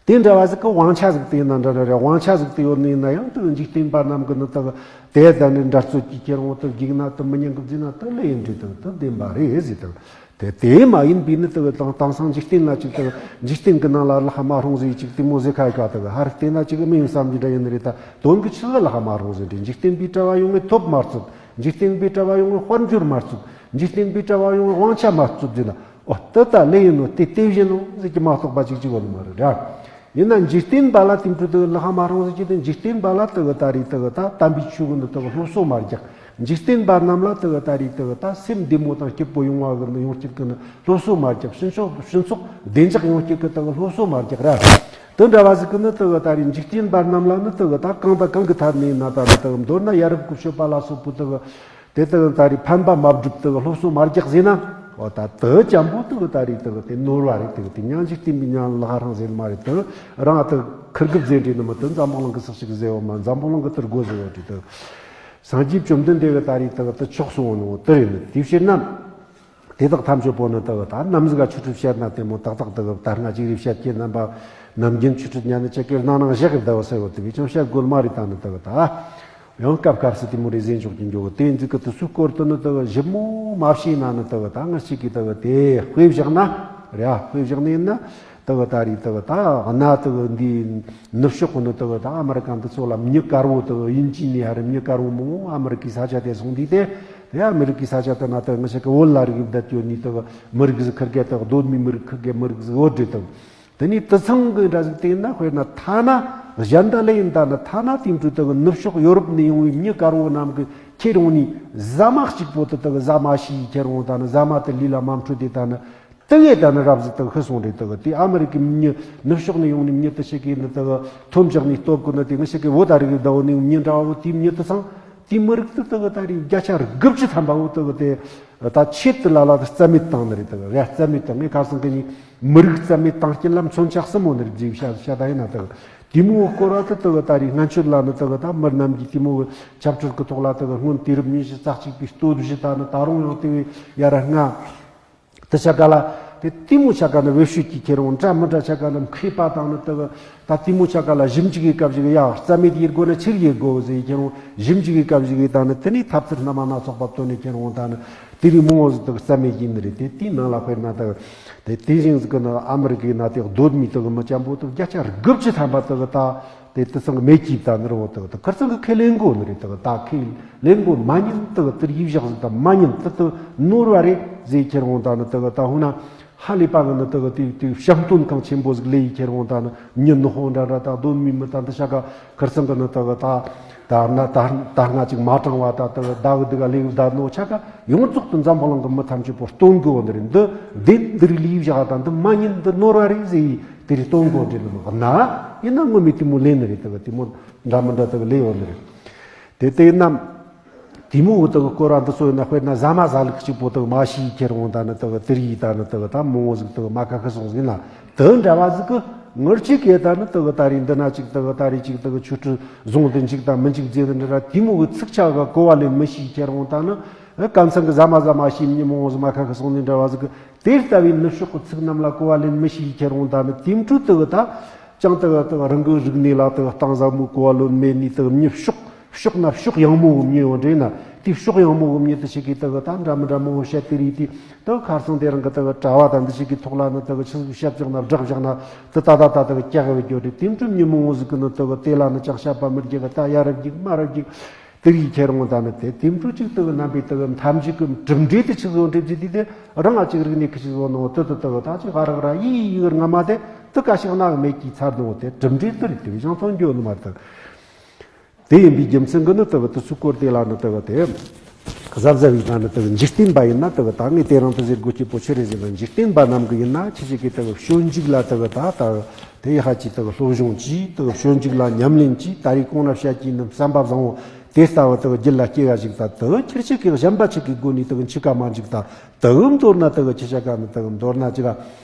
དེ་འདྲ་བ་ཟིག་གི་དབང་ཆ་ཟིག་དེ་ཡིན་ན་འདྲ་འདྲ་རེད། དབང་ཆ་ཟིག་དེ་ཡོད་ནི་ཡིན་ན་ཡང་དེ་འཇིག་རྟེན་པ་རྣམས་ཀྱི་ནི་དག་དེ་ད་ནི་འདྲ་རྩོད་ཀྱི་ཁྱེར་འོང་དུ་བསྒྱིགས་ན་དེ་མི་ཉན་གི་བཟེ་ན་དེ་ལེ་ཡིན་འདྲི་དག་དེ་བདེན་པ་རེད་ཟེར་དག་དེ་དེ་མ་ཡིན་པའི་ནི་དག་དང་དེང་སང་འཇིག་རྟེན་ལ་ཅིག་དག་འཇིག་རྟེན་གི་ནང་ལ་ལྷག་མ་རུང་ཟིག་ཅིག་དེ་མོ་ཟེར་ཁ་ཁ་དག་ཧར་བལྟས་ན་ཅིག་མི་ཡིན་བསམ་གྱི་འདྲ་ཡིན་ནི་རེད། ད་དོན་གི་ཆི་ལ་ལྷག་མ་རུང་ཟིག་འདྲི། འཇིག་རྟེན་པའི་གྲྭ་བ་ཡོང་ངས་ཐོབ་མ་རྩོད། འཇིག་རྟེན་པའི་གྲྭ་བ་ཡོང་ངས་དཔལ་འབྱོར་མ་རྩོད། འཇིག་རྟེན་པའི་གྲྭ་བ་ཡོང་ངས་དབང་ཆ་མ་རྩོད་ཟེར་ན། ཨོ་དེ་ད་ལེ་ཡིན་ནོ་དེ་དེ་བཞིན་ནོ་ཟེར་གྱི་མ་གཏོགས་པ་ཅིག་ཅིག་ཡོད་ནི་མ་རེད་ར། ཡིན་ན་འཇིག་རྟེན་པ་ལ་དེ་འཕྲོ་དག་ལྷག་མ་རུང་ཟེར་གྱི་དེ་འཇིག་རྟེན་པ་ལ་དག་ད་རེས་དག་ད་དམ་པའི་ཆོས་ཀུན་དུ་དག་སློབ་གསོ་མ་རྒྱག་འཇིག་རྟེན་པ་རྣམས་ལ་དག་ད་རེས་དག་ད་སེམས་བདེ་མོ་དང་སྐྱིད་པོ་ཡོང་བ་གི་ཡོང་སྤྱིར་གི་ནི་སློབ་གསོ་མ་རྒྱག་སྤྱི་ཚོགས་སྤྱི་ཚོགས་བདེ་འཇགས་ཡོང་སྤྱིར་གི་དག་སློབ་གསོ་མ་རྒྱག་ར། དེ་འདྲ་བ་ཟིག་གི་ནི་དག་ད་རེས་འཇིག་རྟེན་པ་རྣམས་ལ་ནི་དག་ད་གང་དང་གང་གི་ཐད་ནས་ན་ད་ནི་དག་མདོར་ན་ཡ་རབས་ཀྱི་སྤྱོད་པ་ལ་སོགས་པའི་དག་དེ་དག་ད་རེས་ཕན་པ་མ་བསྒྲུབ་དག་སློབ་གསོ་མ་རྒྱག་ཟེར་ན། འོ་ད་དེ་ཅན་པོ་དག་ད་རེས་དག་དེ་ནོར་བ་རེད། དག་དེ་ཉང་འཇིག་རྟེན་པའི་ཉང་ལ་རང་ཟེར་མ་རེད། དག་རང་དག་ཁིར་གི་ཟེར་འདྲི་ནི་མི་དག་འཛམ་བུ་གླིང་གི་སག་ཞིག་ཟེར་བ་མ་འཛམ་བུ་གླིང་གི་དུར་རྒོལ་ཟེར་བ་དེ་དག་སངས་རྒྱས་བཅོམ་ལྡན་འདས་ཀྱི་ད་རེས་དག་དེ་ཕྱོགས་སུ་འོང་ནི་འོ་དེ་རེད། ནི་དེའི་ཕྱིར་ན། དེ་དག་ཐམས་ཅད་པོ་ནི་དག་ད་ནམ་ཟིག་ག་ཆོས་སྲིད་བཤད་ན་དེ་མོ་ཏག་ཏག་དག་ད་སྔ་ཅིག་རེ་བཤད་ཀྱི་རྣམ་པ་ནམ་རྒྱུན་ཆོས་སྲིད་ཉན་ནི་ཅག་གིར་སྣང་ནང་བཞག་གི་བསྡད་བ་ཟེར་བ་དེ་བས་ཀྱང་བཤད་དགོས་མ་རེད། ད་ནི་དག་ད་ཡང་སྐབས་སྐབས་སུ་དེ་མོ་རེ་ཟེར་འཇོག་གི་འཇོག་དེ་འཛིག་གི་དུ་སུའི་སྐོར་དུ་ནི་དག་ཞིབ་མོ་མ་བཤད་ན་ནི་དག་ད་ང་ཅིག་གིས་དག་དེ་དཔེ་བཞག་ན་རེད། དཔེ་བཞག་ནས་ན་དག་ད་རེད། དག་ད་གནའ་དག་འདི་ནུབ་ཕྱོགས་ནི་དག་ད་ཨ་མི་རི་ཀ་འདི་ཚོ་ལ་མྱི་དཀར་བོ་དག་དབྱིན་ཇི་ནས་ཧ་རེ་མྱི་དཀར་བོ་མང་བོ་ཨ་མི་རི་ཀའི་ས་ཆ་དེ་སོང་དུས་དེ། དེ་ཨ་མི་རི་ཀའི་ས་ཆ་དེ་ན་དེ་ང་ཞིག་གི་བོད་ལ་རིག་བསྡད་ཡོད་ནི་དེ་མི་རིགས་ཟིག་ཁིར་གེ་དེ་གདོད་མའི་མི་རིགས་ཁིར་གེ་མི་རིགས་ཟིག་བོད་རེད་དེ། དེ་ནས་དེ་ཚང་གི་འདྲ་ཟིག་དེ་ན་དཔེར་ན་ཐ་ན་གཞན་དག་ལས་ཡིན་ད་ནི་ཐ་ན་དེང་དུས་དེ་གི་ནུབ་ཕྱོགས་ཡོ་རོབ་ནས་ཡོང་བའི་མྱི་དཀར་བོ་རྣམས་ཀྱི་ཁྱེར་ཡོང་ནས་ཟ་མ་གཅིག་པོ་དེ་དེ་གི་ཟ་མ་ཤེས་ཁྱེར་ཡོང་ད་ནི་ཟ་མ་དེ་ལུས་ལ་མ་འཕྲོད་དེ་ད་ནི། དེ་གས་ད་ནི་རབ་ཟིག་དག་ཤི་སོང་རེད་དག་དེ་ཨ་མི་རི་ཀའི་མྱི་ནུབ་ཕྱོགས་ནས་ཡོང་ནི་མྱི་དེ་ཞིག་གིས་ནི་དག་ཐོམ་ཆག་ནས་སྟོབས་གི་ནི་དེ་ང་ཞིག་གི་བོད་ད་རིག་གི་ཟླ་བོ་ནས་མྱི་འདྲ་བོ་དེའི་མྱི་དེ་ཚང་དེའི་མི་རིགས་དེ་དག་ད་རེས་བརྒྱ་ཆ་དགུ་བཅུ་ཐམ་པ་བོ་དག་དེ་ད་ཆེད་དུ་ལ་ལ་དེ་རྩ་མེད་བཏང་ནི་རེད་དག་ར་རྩ་མེད་བཏང་ངས་ཁ་སང་གི་ནི་མི་རིགས་རྩ་མེད་བཏང་རྐྱེན་ལ་མཚོན་ཆ་གསུམ་མོ་ནི་རེད་ཅེས་བཤད་བཤད་ད་ཡིན་ན་དག་དེ་མོ་སྐོར་བ་དེ་དག་ད་རེས་སྔན་ཆད་ལ་ནི་དག་ད་མི་རྣམས་ཀྱིས་དེ་མོ་གི་ཆབ་སྲིད་ཀྱི་ཐོག་ལ་དག་སྔོན་དུས་རབས་ཉི་ཤུ་རྩ་གཅིག་པའི་སྟོད་གཞི་ད་ནི་ད་རུང་ཡང་དེ་བས་ཡར་ལྔ། དེ་ཆ་ག་ལ། དེ་དེ་མོ་ཆ་ག་ནི་བེད་སྤྱོད་ཀྱི་ཁྱེར་འོང་འདྲ་མི་འདྲ་ཆ་ག་ནི་མཁས་པ་དང་ནི་དེ་གི་ད་དེ་མོ་ཆ་ག་ལ་ཞིབ་འཇུག་གི་སྐབས་ཤིག་ཡ་རྩ་མེད་ཡེད་དགོས་ན་ཕྱིར་ཡེད་དགོས་ཟེར་ཁྱེར་འོང་ཞིབ་འཇུག་གི་སྐབས་ཤིག་ད་ནི་དེ་ནས་ཐབས་ཚུལ་སྣ་མ་སྣ་ཚོགས་པ་བཏོན་ནས་ཁྱེར་འོང་ད་ནི་དེ་རིང་མང་བོ་ཟིག་དེ་གི་རྩ་མེད་ཡིན་ནི་རེད། དེ་དེའི་ནང་ལ་དཔེར་ན་དེ་གི་དེ་དེ་བཞིན་ཟིག་གི་ནི་ཨ་མི་རི་ཀའི་ན་དེ་གི་གདོད་མའི་དེ་གི་མི་སྐྱ་འབོ་དེ་བརྒྱ་ཆ་དགུ་བཅུ་ཐམ་པ་དེ་གི་ད། དེ་དེ་ཚང་གི་མེ་སྐྱིད་ད་ནི་རོ་དེ་དེ་ཁིར་ཚང་གི་ཁས་ལེན་དགོས་ནི་རེད། དེ་ད་ཁས་ལེན་དགོས་མ་ཉན་དེ་དེར་ཡིབ་བཞག་ཟིག་ད་མ་ཉན་དེ་དེ་ནོར་བ་རེད་ཟེར་ཁྱེར་འོང་ད་ནི་དེ་ད་ཧུ་ན་ཧ་ལས་པ་གི་ནི་དེ་དེ་དེ་བཤམས་སྟོན་ཁང་ཆེན་པོ་ཟིག་ལས་ཡི་ཁྱེར་འོང་ད་ནི་མྱི་ནི་ཧོ་འདྲ་འདྲ་ད་གདོད་མའི་མི་ད་འདི་ཤ་ཀ་ཁིར་ཚང་གི་ནི་དེ་ད་ད་ན་ད་ད་སྔ་ཅིག་མ་དྲང་བ་ད་དེ་ད་གི་དེ་ག་ལས་གི་ད་ནོ་ཆ་ཀ་ཡོངས་རྫོགས་དུ་འཛམ་བུ་གླིང་གི་མི་ཐམས་ཅད་པོ་སྟོན་དགོས་ནི་རེད། འདི་འདི་འདིར་ལས་ཡིབ་བཞག་ད་འདི་མ་ཉན་འདི་ནོར་བ་རེད་ཟེར་ཡི། དེ་རིང་སྟོན་དགོས་འདྲེ་ནི་མི་ན་ཡིན་ན་ངོ་མི་དེ་མོ་ལེན་ནི་རེད། དེ་ག་དེ་མོ་འདྲ་མི་འདྲ་དེ་ག་ལེན་ཡོད་ནི་རེད། དེ་ལྟ་ཡིན་ན་དེ་མོ་གི་དེ་ག་སྐོར་ར་འདི་ཚོ་ཡིན་ན་དཔེར་ན་ཟ་མ་ཟ་ལུགས་གཅིག་པོ་དེ་ག་མ་ཤེས་ཁྱེར་འོང་ད་ནི་དེ་ག་དེ་རིགས་ད་ནི་དེ་ག་ད་མང་བོ་ཟིག་དེ་ག་མ་ཁ་ཁ་སོང་ཟིག་ན་དེ་འདྲ་བ་ཟིག་གི་ངར་གཅིག་གི་ད་ནི་དེ་ག་ད་རེས་འདི་ན་གཅིག་དེ་ག་ད་རེས་གཅིག་དེ་ག་ཆོས་ཁྲི་བཟུང་དུ་འཇིག་དང་མི་འཇིག་རྫས་འདི་འདྲ་ར་དེ་མོ་གི་ཚིག་ཆ་ག་གོ་བ་ལེན་མི་ཤེས་ཁྱེར་འོང་ད་ནི་ཨ་ཀམ་ཚང་གི་ཟ་མ་ཟ་མ་ཤེས་མྱི་མང་བོ་ཟིག་མ་ཁ་ཁ་སོང་ནི་འདྲ་བ་ཟིག་གི་དེ་ལྟ་བུའི་ནུབ་ཕྱོགས་ཀྱི་ཚིག་རྣམས་ལ་གོ་བ་ལེན་མི་ཤེས་ཁྱེར་འོང་ད་ནི་དེ་འཕྲོ་དེ་གི་ད་ཅང་དེ་གི་དེ་གི་རང་གི་རིག་གནས་ལ་དེ་གི་གཏིང་ཟབ་མོའི་གོ་བ་ལོན་མེད་ནི་དེ་གི་མྱི་ཕྱོགས་ཕྱོགས་ན་ཕྱོགས་ཡངས་མོ་གི་མྱི་ཡོད་འདྲེ་ན་དེ་ཕྱོགས་ཡངས་མོ་གི་མྱི་དེ་ཞིག་གིས་དེ་གི་ད་འདྲ་མི་འདྲ་མང་བོ་བཤད་དེ་རིགས་དེ་དེ་གི་ཁར་སང་དེ་རང་གི་དེ་གི་གྲྭ་བ་དང་འདི་ཞིག་གི་ཐོག་ལ་ནི་དེ་གི་ཆི་ཟིག་བཤད་བཞག་ན་བསྒྲགས་བཞག་ན་དེ་ད་ད་ད་དེ་གི་སྐྱག་གི་བརྗོད་དེ་དེ་འཕྲོ་མྱི་མང་བོ་ཟིག་གི་ནི་དེ་གི་དེ་ལ་ནི་ཅང་བཤད་པ་མི་རྒྱུག་གི་ད་ཡ་རབས་རྒྱུག་མ་རབས་རྒྱུག་དེ་ཡི་ཁྱེར་འོང་ད་ནི་དེ་དེ་འཕྲོ་གཅིག་དེ་གི་རྣམ་པའི་དེ་གི་ཐམས་ཅད་ཀྱི་གྲུབ་འབྲས་དེ་ཆི་ཟིག་འགྲེབ་ཅི་དེ་དེ་རང་ང་གཅིག་རིག་གནས་ཁི་ཆི་ཟིག་ནོ་དེ་དེ་དེ་གི་ད་ཅི་ཧ་རག་ར་ཡི་ཡི་གི་རྔ་མ་དེ་དེ་ཀ་ཤག་ན་གི་མེད་ཀྱི་ཚར་ནོ་དེ་གྲུབ་འབྲས་དེ་རེད། དེ་བཞང་ཐོན་རྒྱུ་ནི་མ་དེ་དེ་ཡིན་པའི་རྒྱུ་མཚན་གི་ནི་དེ་གི་དེ་ཚོའི་སྐོར་དེ་ལ་ནི་དེ་གི་དེ་གཟབ་གཟབ་ཡིན་ན་ནི་དེ་གི་འཇིག་རྟེན་པ་ཡིན་ན་དེ་གི་ད་ངས་དེ་རང་དེ་ཟེར་དགོས་ཀྱི་པོ་ཆི་རེད་ཟེར་ན་འཇིག་རྟེན་པ་རྣམས་གི་ཡིན་ན་ཁྱི་ཞིག་གི་དེ་གི་སྤྱོད་འཇུག་ལ་དེ་གི་ད་ད། དེ་ཡི་ཧ་ཅི་དག་སློབ་སྦྱོང་གྱིས་དག་སྤྱོད་འཇུག་ལ་ཉམས་ལེན་གྱིས་ད་རེས་གོང་ན་བཤད་ཀྱི་ནི་བསམ་པ་བཟང་བོ་དེ་ལྟ་བུ་དག་རྒྱུད་ལ་སྐྱེ་བ་ཞིག་ད་དག་ཁྱེར་ཆོས་ཀྱི་གཞན་པ་ཆོས་ཀྱི་སྒོ་ནས་དག་འཆི་ཀ་མ་འཇིག་ད་དག་མདོར་ན་དག་ཁྱི་ཆ་ཀ་ནི་དག་མདོར་ན་ཅི་ག་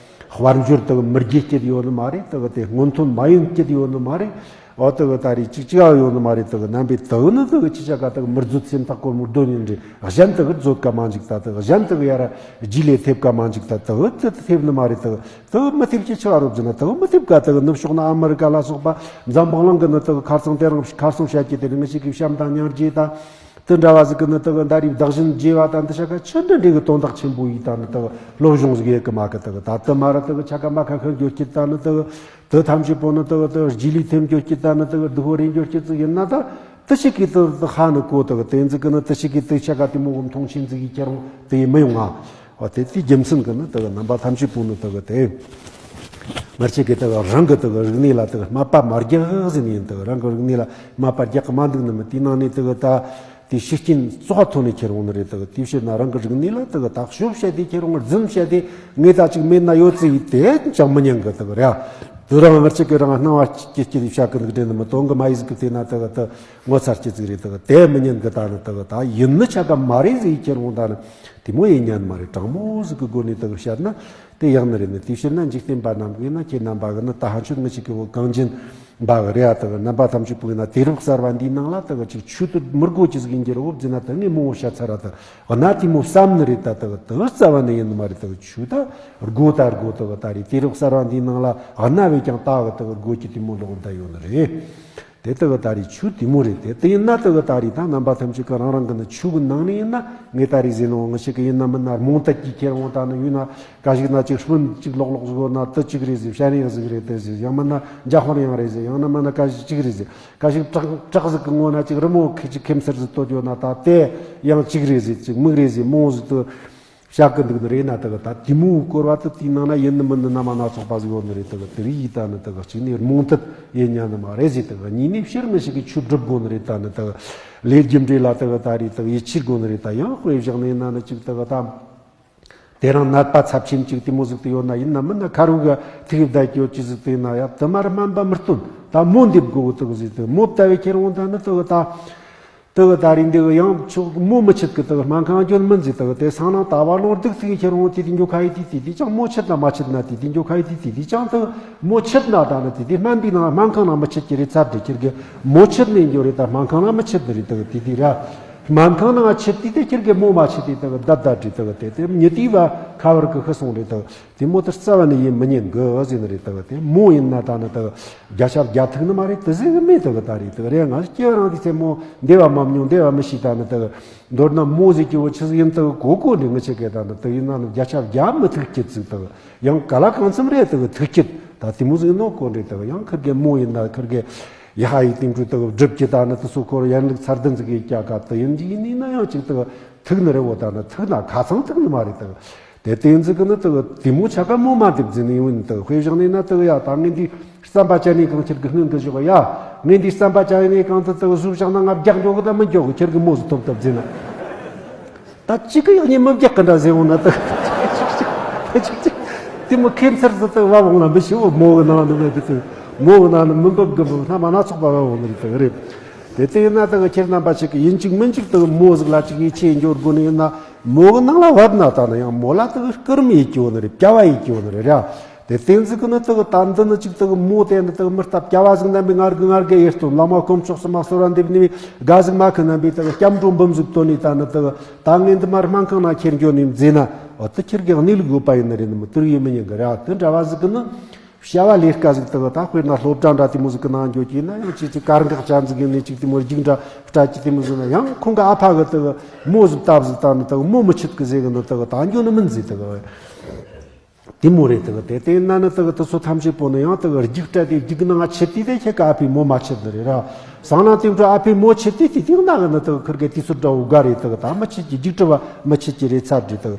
དཔལ་འབྱོར་དག་མི་རྒྱས་སྐྱེད་ཡོད་ནི་མ་རེད། དག་དེ་སྔོན་ཐོན་མ་ཡིན་སྐྱེད་ཡོད་ནི་མ་རེད། འོ་དག་ད་རེས་ཅིག་ཅི་ག་ཡོད་ནི་མ་རེད། དག་རྣམ་པའི་དག་ནི་དག་ཁྱི་ཆ་ཀ་དག་མི་རྫོད་སེམས་ཐག་གོར་མོ་རྡོ་ཉིན་རེད། གཞན་དག་རྫོད་ཀ་མ་འཇིག་ད་དག་གཞན་དག་ཡར་རྒྱུད་ལས་ཐེབས་ཀ་མ་འཇིག་ད་དག་དེ་ཐེབས་ནི་མ་རེད། དག་དེ་མི་ཐེབས་ཀྱི་ཆེ་བ་རོབ་ཟིན་ན་དེ་མི་ཐེབས་ག་དེ་ནུབ་ཕྱོགས་ན་ཨ་མི་རི་ཀ་ལ་སོགས་པ་འཛམ་བུ་གླིང་གི་ནི་དེ་ཁ་སང་དེ་རིང་ཁ་སང་བཤད་ཀྱི་དེ་རིང་ཞིག་གི་བཤམས་དང་ཉར་རྒྱས་དང་དེ་འདྲ་བ་ཟིག་གི་ནི་དེ་ད་རེས་བདག་བཞིན་རྒྱས་པ་དང་འདི་ཆ་ག་ཆི་འདྲ་འདྲ་གི་དོན་དག་ཆེན་པོ་ཡིས་ད་ནི་དེ་སློབ་སྦྱོང་ཟིག་ཡེ་གི་མ་གི་དེ་ད་དེ་མ་ར་དེ་ཆ་ག་མ་ཁ་ཁ་འགྱོ་ཀྱི་ད་ནི་དེ་དེ་ཐམས་ཅད་པོ་ནི་དེ་དེ་རྗེས་ལུས་ཐེམ་འགྱོ་ཀྱི་ད་ནི་དེ་སྡུག་པོ་རེ་འགྱོ་ཀྱི་ཟིག་ཡིན་ན་ད། དེ་ཞིག་གིས་དེ་དེ་ཧ་ནི་གོ་དེ་གི་དེ་ཟིག་གི་ནི་དེ་ཞིག་གིས་དེ་ཆ་ག་དེ་མོ་གི་མཐོང་ཆེན་ཟིག་གིས་ཁྱེར་འོང་དེ་ཡིན་མི་ཡོང་ང་། འོ་དེ་དེའི་རྒྱུ་མཚན་གི་ནི་དེ་གི་རྣམ་པ་ཐམས་ཅད་པོ་ནི་དེ་གི་དེ། མར་ཆེ་གི་དེ་གི་རང་གི་དེ་གི་རིག་གནས་ལ་དེ་གི་སྨད་པ་མ་རྒྱག་ཟིན་ཡིན། དེ་གི་རང་གི་རིག་གནས་ལ་སྨད་པ་རྒྱག་གི་མ་འདུག་ནི་མི་དེའི་ནང་ནས་དེ་གི་ད་དེ་ཤུགས་རྐྱེན་བཙོག་པ་ཐོན་ནས་ཁྱེར་འོང་ནི་རེད། དེ་གི་དེའི་ཕྱིར་ན་རང་གི་རིག་གནས་ལ་དེ་གི་ད་ཤོབ་བཤད་དེ་ཁྱེར་འོང་རྫུན་བཤད་དེ་ངས་ད་ཅིག་མེད་ན་ཡོད་ཙི་ཡིས་དེ་ཅང་མི་ཉན་གི་དེ་གི་རེད། དེ་རང་མར་ཆེ་གི་རང་སྣང་བ་སྐྱིད་སྐྱིད་བཤད་གི་འདུག་དྲན་ནི་མི་དོན་གི་མ་ཡིས་གི་དེ་ན་དེ་གི་དེ། ངོ་མཚར་སྐྱེ་ཙིག་རེད། དག་དེ་མི་ཉན་གི་ད་ནི་དག་ད་ཡིན་ནི་ཆ་ག་མ་རེད་ཟིག་ཁྱེར་འོང་ད་ནི་དེ་མོ་ཡིན་ཉན་མ་རེད། དྲང་མོ་ཟིག་གི་སྒོ་ནས་དག་བཤད་ན་དེ་ཡག་ནི་རེད། ནི་དེ་ཕྱིར་ན་འཇིག་རྟེན་པ་རྣམས་ཀྱིས་ན་ཁྱེད་རྣམ་པ་གི་ནི་ད་ཧ་ཆོད་ངི་ཞིག་གི་བོ་གངས་ཅན་པ་གི་རེད་ཨ། དག་རྣམ་པ་ཐམས་ཅད་པོ་ཡིན་ན་དུས་རབས་གསར་བ་འདིའི་ནང་ལ་དག་ཅིག་ཆོས་དུ་མི་དགོས་ཅི་ཟིག་ཡིན་གྱི་རེད། འོ་བརྫི་ན་དག་ངས་མང་བོ་བཤད་ཚར་ར། དག་གནའ་དེ་མོ་བསམ་ནི་རེད། ད་དག་དག་རྩ་བ་ནས་ཡིན་ནི་མ་རེད། དག་ཆོས་ད་དགོས་ད་དགོས། དག་ད་རེད་དུས་རབས་གསར་བ་འདིའི་ནང་ལ་གནའ་བས་ཀྱང་ད་གི་དག་དགོས་ཀྱི་དེ་མོ་ལོག་ད་ཡོད་ནི་རེད། དེ་དག་ད་རེས་ཆོས་དེ་མོ་རེད། དེ་དེ་ཡིན་ན་དག་ད་རེས་ད་རྣམ་པ་ཐམས་ཅད་ཀྱི་རང་རང་གི་ནི་ཆོས་གི་ནང་ནས་ཡིན་ན་ངས་ད་རེས་ཟེར་ནོ་ང་ཞིག་གི་ཡིན་ན་མིན་ན་རྨོངས་དད་ཀྱི་ཁྱེར་འོང་ད་ནི་ཡོད་ན་ག་ཞིག་ན་ཅིག་སྤུན་ཅིག་ལོག་ལོག་ཟིག་ཡོད་ན་དུ་ཅིག་རེད་ཟེར། ཤ་རིང་ཟིག་རེད་དེ་ཟེར། ཡང་མིན་ན་འཇའ་ཧོར་ཡང་རེད་ཟེར། ཡང་ན་མིན་ན་ག་ཞིག་ཅིག་རེད་ཟེར། ག་ཞིག་བྲག་བྲག་ཟིག་གི་ངོ་ན་ཅིག་རི་མོ་ཁེ་ཅིག་ཁེམ་སར་ཟིག་བཏོད་ཡོད་ན་ད་དེ་ཡང་ཅིག་རེད་ཟེར། ཅིག་མིག་རེད་ཟེར། རྨོངས་ཟིག་ཏུ། བཤད་གི་འདུག་ནི་རེད་ན་དག་ད་དེ་མོའི་སྐོར་བ་དུ་དེའི་ནང་ན་ཡིན་ནི་མིན་ནི་རྣམ་པ་སྣ་ཚོགས་པ་ཟིག་ཡོད་ནི་རེད། དག་དེ་རིགས་ཡིས་ད་ནི་དག་གཅིག་ནས་རྨོངས་དད་ཡིན་ཉན་ནི་མ་རེད་ཟེར། དག་གཉིས་ནས་ཕྱིར་མི་ཞིག་གིས་ཆོས་སྒྲུབ་དགོ་ནི་རེད། ད་ནི་དག་ལས་རྒྱུ་འབྲས་ལ་དག་ད་རེས་དག་ཡིད་ཆེས་དགོ་ནི་རེད། ད་ཡང་དཔེ་བཞག་ནས་ན་ནི་ཅིག་དག་ད་དེ་རང་ནད་པ་ཚབས་ཆེན་ཅིག་དེ་མོ་ཟིག་ཏུ་ཡོད་ན་ཡིན་ན་མིན་ན་ཁ་རུ་ག་ཐུག་བསྡད་ཀྱི་ཡོད་ཅི་ཟིག་ཏུ་ཡིན་ན་ཡང་དུ་མར་སྨན་པ་མི་སྟོན། ད་མོ་འདེབས་དགོ་དག་ཟིག་ཏུ་མོ་བལྟ་བའི་ཁྱེར་འོང་ད་ནི་དག་ད། དེ་གི་ད་རིང་འདི་གི་ཡང་ཆོག་མོ་མི་ཆད་གི་དེ་གི་སྨན་ཁང་འགྱོ་མིན་ཟེར། དེ་གི་དེ་སང་ནང་ད་བ་ལོང་སྡུག་ཐིག་ཁྱེར་འོང་དེ་དེ་འགྱོ་ཁ་ཡི་དེ་དེ་དེ་ཅང་མོ་ཆད་ན་མ་ཆད་ན་དེ་དེ་འགྱོ་ཁ་ཡི་དེ་དེ་དེ་ཅང་དེ་གི་མོ་ཆད་ན་ད་ནི་དེ་དེ་སྨན་པའི་ནང་སྨན་ཁང་ནང་མི་ཆད་ཀྱི་རེད་ཚར་དེ་ཁྱེར་གི་མོ་ཆད་ནས་འགྱོ་རེད། ད་སྨན་ཁང་ནང་མི་ཆད་དེ་རེད། དེ་གི་དེ་དེ་ར་སྨན་ཁང་ནང་ཆད་དེ་དེ་ཁྱེར་གི་མོ་མ་ཆད་དེ་དེ་གི་ད་ད་དྲི་དེ་གི་དེ་དེ་མྱི་དེ་བ་ཁ་བར་གི་ཤི་སོང་རེད། དེ་གི་དེ་མོ་དེ་རྩ་བ་ནས་ཡིན་མི་ཉན་གི་ཟེར་ནི་རེད། དེ་གི་དེ་མོ་ཡིན་ན་ད་ནི་དེ་གི་བརྒྱ་ཆ་བརྒྱ་ཐུག་ནི་མ་རེད། དེ་ཟེར་གི་མེད། དེ་གི་ད་རེད། དེ་གི་རེད། ང་སྐྱེ་བ་རང་དེ་ཚེ་མོ་འདེ་བ་མ་མྱོང་འདེ་བ་མི་ཤེས། ད་ནི་དེ་གི་མདོར་ན་མོ་ཟེར་གྱི་བོ་ཆི་ཟིག་ཡིན། དེ་གི་གོ་གོ་ནི་ངི་ཆེ་གེ་ད་ནི་དེ་གི་ཡིན་ན་ནི་བརྒྱ་ཆ་བརྒྱ་མི་ཐུག་གི་ཟིག་དེ་གི་ཡང་ག་ལ་གང་འཚམ་རེད། དེ་གི་ཐུག་གི་ད་དེ་མོ་ཟིག་ནོ་གོ་རེད། དེ་གི་ཡང་ཁིར་གེ་མོ་ཡིན་ན་ཁིར་གེ་ཡ་ཧ་ཡི་སྟེང་དུ་དེ་གི་སྒྲུབ་ཀྱི་ད་ནི་དེ་སོ་ཁོར་ཡན་ལུགས་ཚར་བདུན་ཟིག་གི་རྒྱ་ག་དེ་ཡིན་གྱི་ཡིན་ན་ཡང་ཅིག་དེ་གི་ཐུག་ནི་རེད་བོ། ད་ནི་ཐུག་ན་ཁ་ཚང་ཐུག་ནི་མ་རེད། དེ་གི་དེ་དེ་ཚིག་གི་ནི་དེ་གི་དེ་མོ་ཆ་ག་མོ་མ་འདེབས་ཟིན་ནི་ཡོང་ནི། དེ་གི་དཔེ་བཞག་ནས་ན་དེ་གི་ཡ་ད་ངས་འདི་རྩམ་པ་ཅན་ནས་གང་ཁྱེར་གི་སྔོན་གི་ཞོག་ཡ། ངས་འདི་རྩམ་པ་ཅན་ནས་གང་དུ་དེ་གི་ཟུག་བཞག་ན་ང་རྒྱག་འགྲོ་གི་ད་མི་འགྱོ་གི་ཁྱེར་གི་མོ་ཟིག་ཐོབ་ཐབས་ཟིན་ན། ད་གཅིག་གི་ཡག་ཉེས་མི་རྒྱག་གི་འདྲ་ཟེར་འོང་ན་དེ་གི་དེ་མོ་ཁེ་མཚར་ཟིག་དེ་བབ་འོང་ན་མི་ཤི་བོ། མོ་གི་ནང་ནི་མི་དེ་དེ་མོ་གི་ནང་ནི་མི་འབབ་གི་འབབ་ན་མ་སྣ་ཚོགས་པ་བབ་འོང་ནི་རེད། དེ་གི་རེད། དེ་ལྟ་ཡིན་ན་དེ་གི་ཁྱེད་རྣམ་པ་ཞིག་གིས་ཡིན་གཅིག་མིན་གཅིག་དེ་གི་མོ་ཟིག་ལ་ཅིག་ཡིད་ཆེས་འབྱོར་དགོས་ནི་ཡིན་ན། མོ་གི་ནང་ལ་བབ་ན་ད་ནི་ཡང་མོ་ལ་དེ་གི་སྐུ་རིམ་ཡེད་རྒྱུ་ནི་རེད། བྱ་བ་ཡེད་རྒྱུ་ནི་རེད་ར། དེ་བསྟན་འཛིན་གི་ནི་དེ་གི་ད་འདི་ནི་ཅིག་དེ་གི་མོ་དེ་ནི་དེ་གི་མི་ལྟ་བྱ་བ་ཟིག་རྣམ་པའི་ངར་གི་ངར་གི་ཡེད་སྟོན། བླ་མ་དཀོན་མཆོག་གསུམ་མ་གསོལ་བ་འདེབས་ནི་དགའ་ཟིག་མ་ཁི་རྣམ་པའི་དེ་གི་སྐྱབས་འགྲོ་འབུམ་ཟིག་བཏོན་ནི་ད་ནི་དེ་གི་ད་ངས་འདི་མར་སྨན་ཁང་ན་ཁྱེར་འགྱོ་ནི་མཛེས་ན། འོ་དེ་ཁྱེར་གི་གནས་ལུགས་ཡོད་པ་ཡིན་ནི་རེད། ནི་མི་དེ་རིགས་ཡིན་མི་ཉན་གི་ར། དེ་འདྲ་བ་ཟིག་གི་ནི། བྱ་བ་ལས་ཀ་ཟིག་དག་ད་དཔེར་ན་སློབ་གྲྭ་འདྲ་དེ་མོ་ཟིག་གི་ནང་འགྱོ་གི་ན་ཡང་ཅིག་ཅིག་དཀར་འགག་ཅན་ཟིག་གི་ནས་ཅིག་དེ་མོ་རྒྱུགས་འདྲ་སྤྲད་ཀྱི་དེ་མོ་ཟིག་ན་ཡང་ཁོང་གི་ཨ་ཕ་གི་དག་མོ་ཟིག་བཏབ་ཟིག་ད་ནི་དག་མོ་མི་ཆད་གི་ཟེར་གི་ནི་དག་ད་འགྱོ་ནི་མིན་ཟིག་དག་དེ་མོ་རེད། དག་དེ་དེ་ན་ནི་དག་དེ་ཚོ་ཐམས་ཅད་པོ་ནི་ཡང་དག་རྒྱུགས་སྤྲད་དེ་རྒྱུགས་ནང་ཆད་དེ་དེ་ཁྱེད་ཀ་ཨ་ཕའི་མོ་མ་ཆད་ནི་རེད་ར། སང་ན་དེ་འཕྲོ་ཨ་ཕའི་མོ་ཆད་དེ་དེ་དེ་ན་གི་ནི་དག་ཁིར་གི་དུས་ཚོད་འདྲ་བོ་དགའ་རེད། དག་ད་མི་ཆད་ཀྱི་རྒྱུགས་སྤྲད་བ་མི་ཆད་ཀྱི་རེད་ཚར་རེད་དག་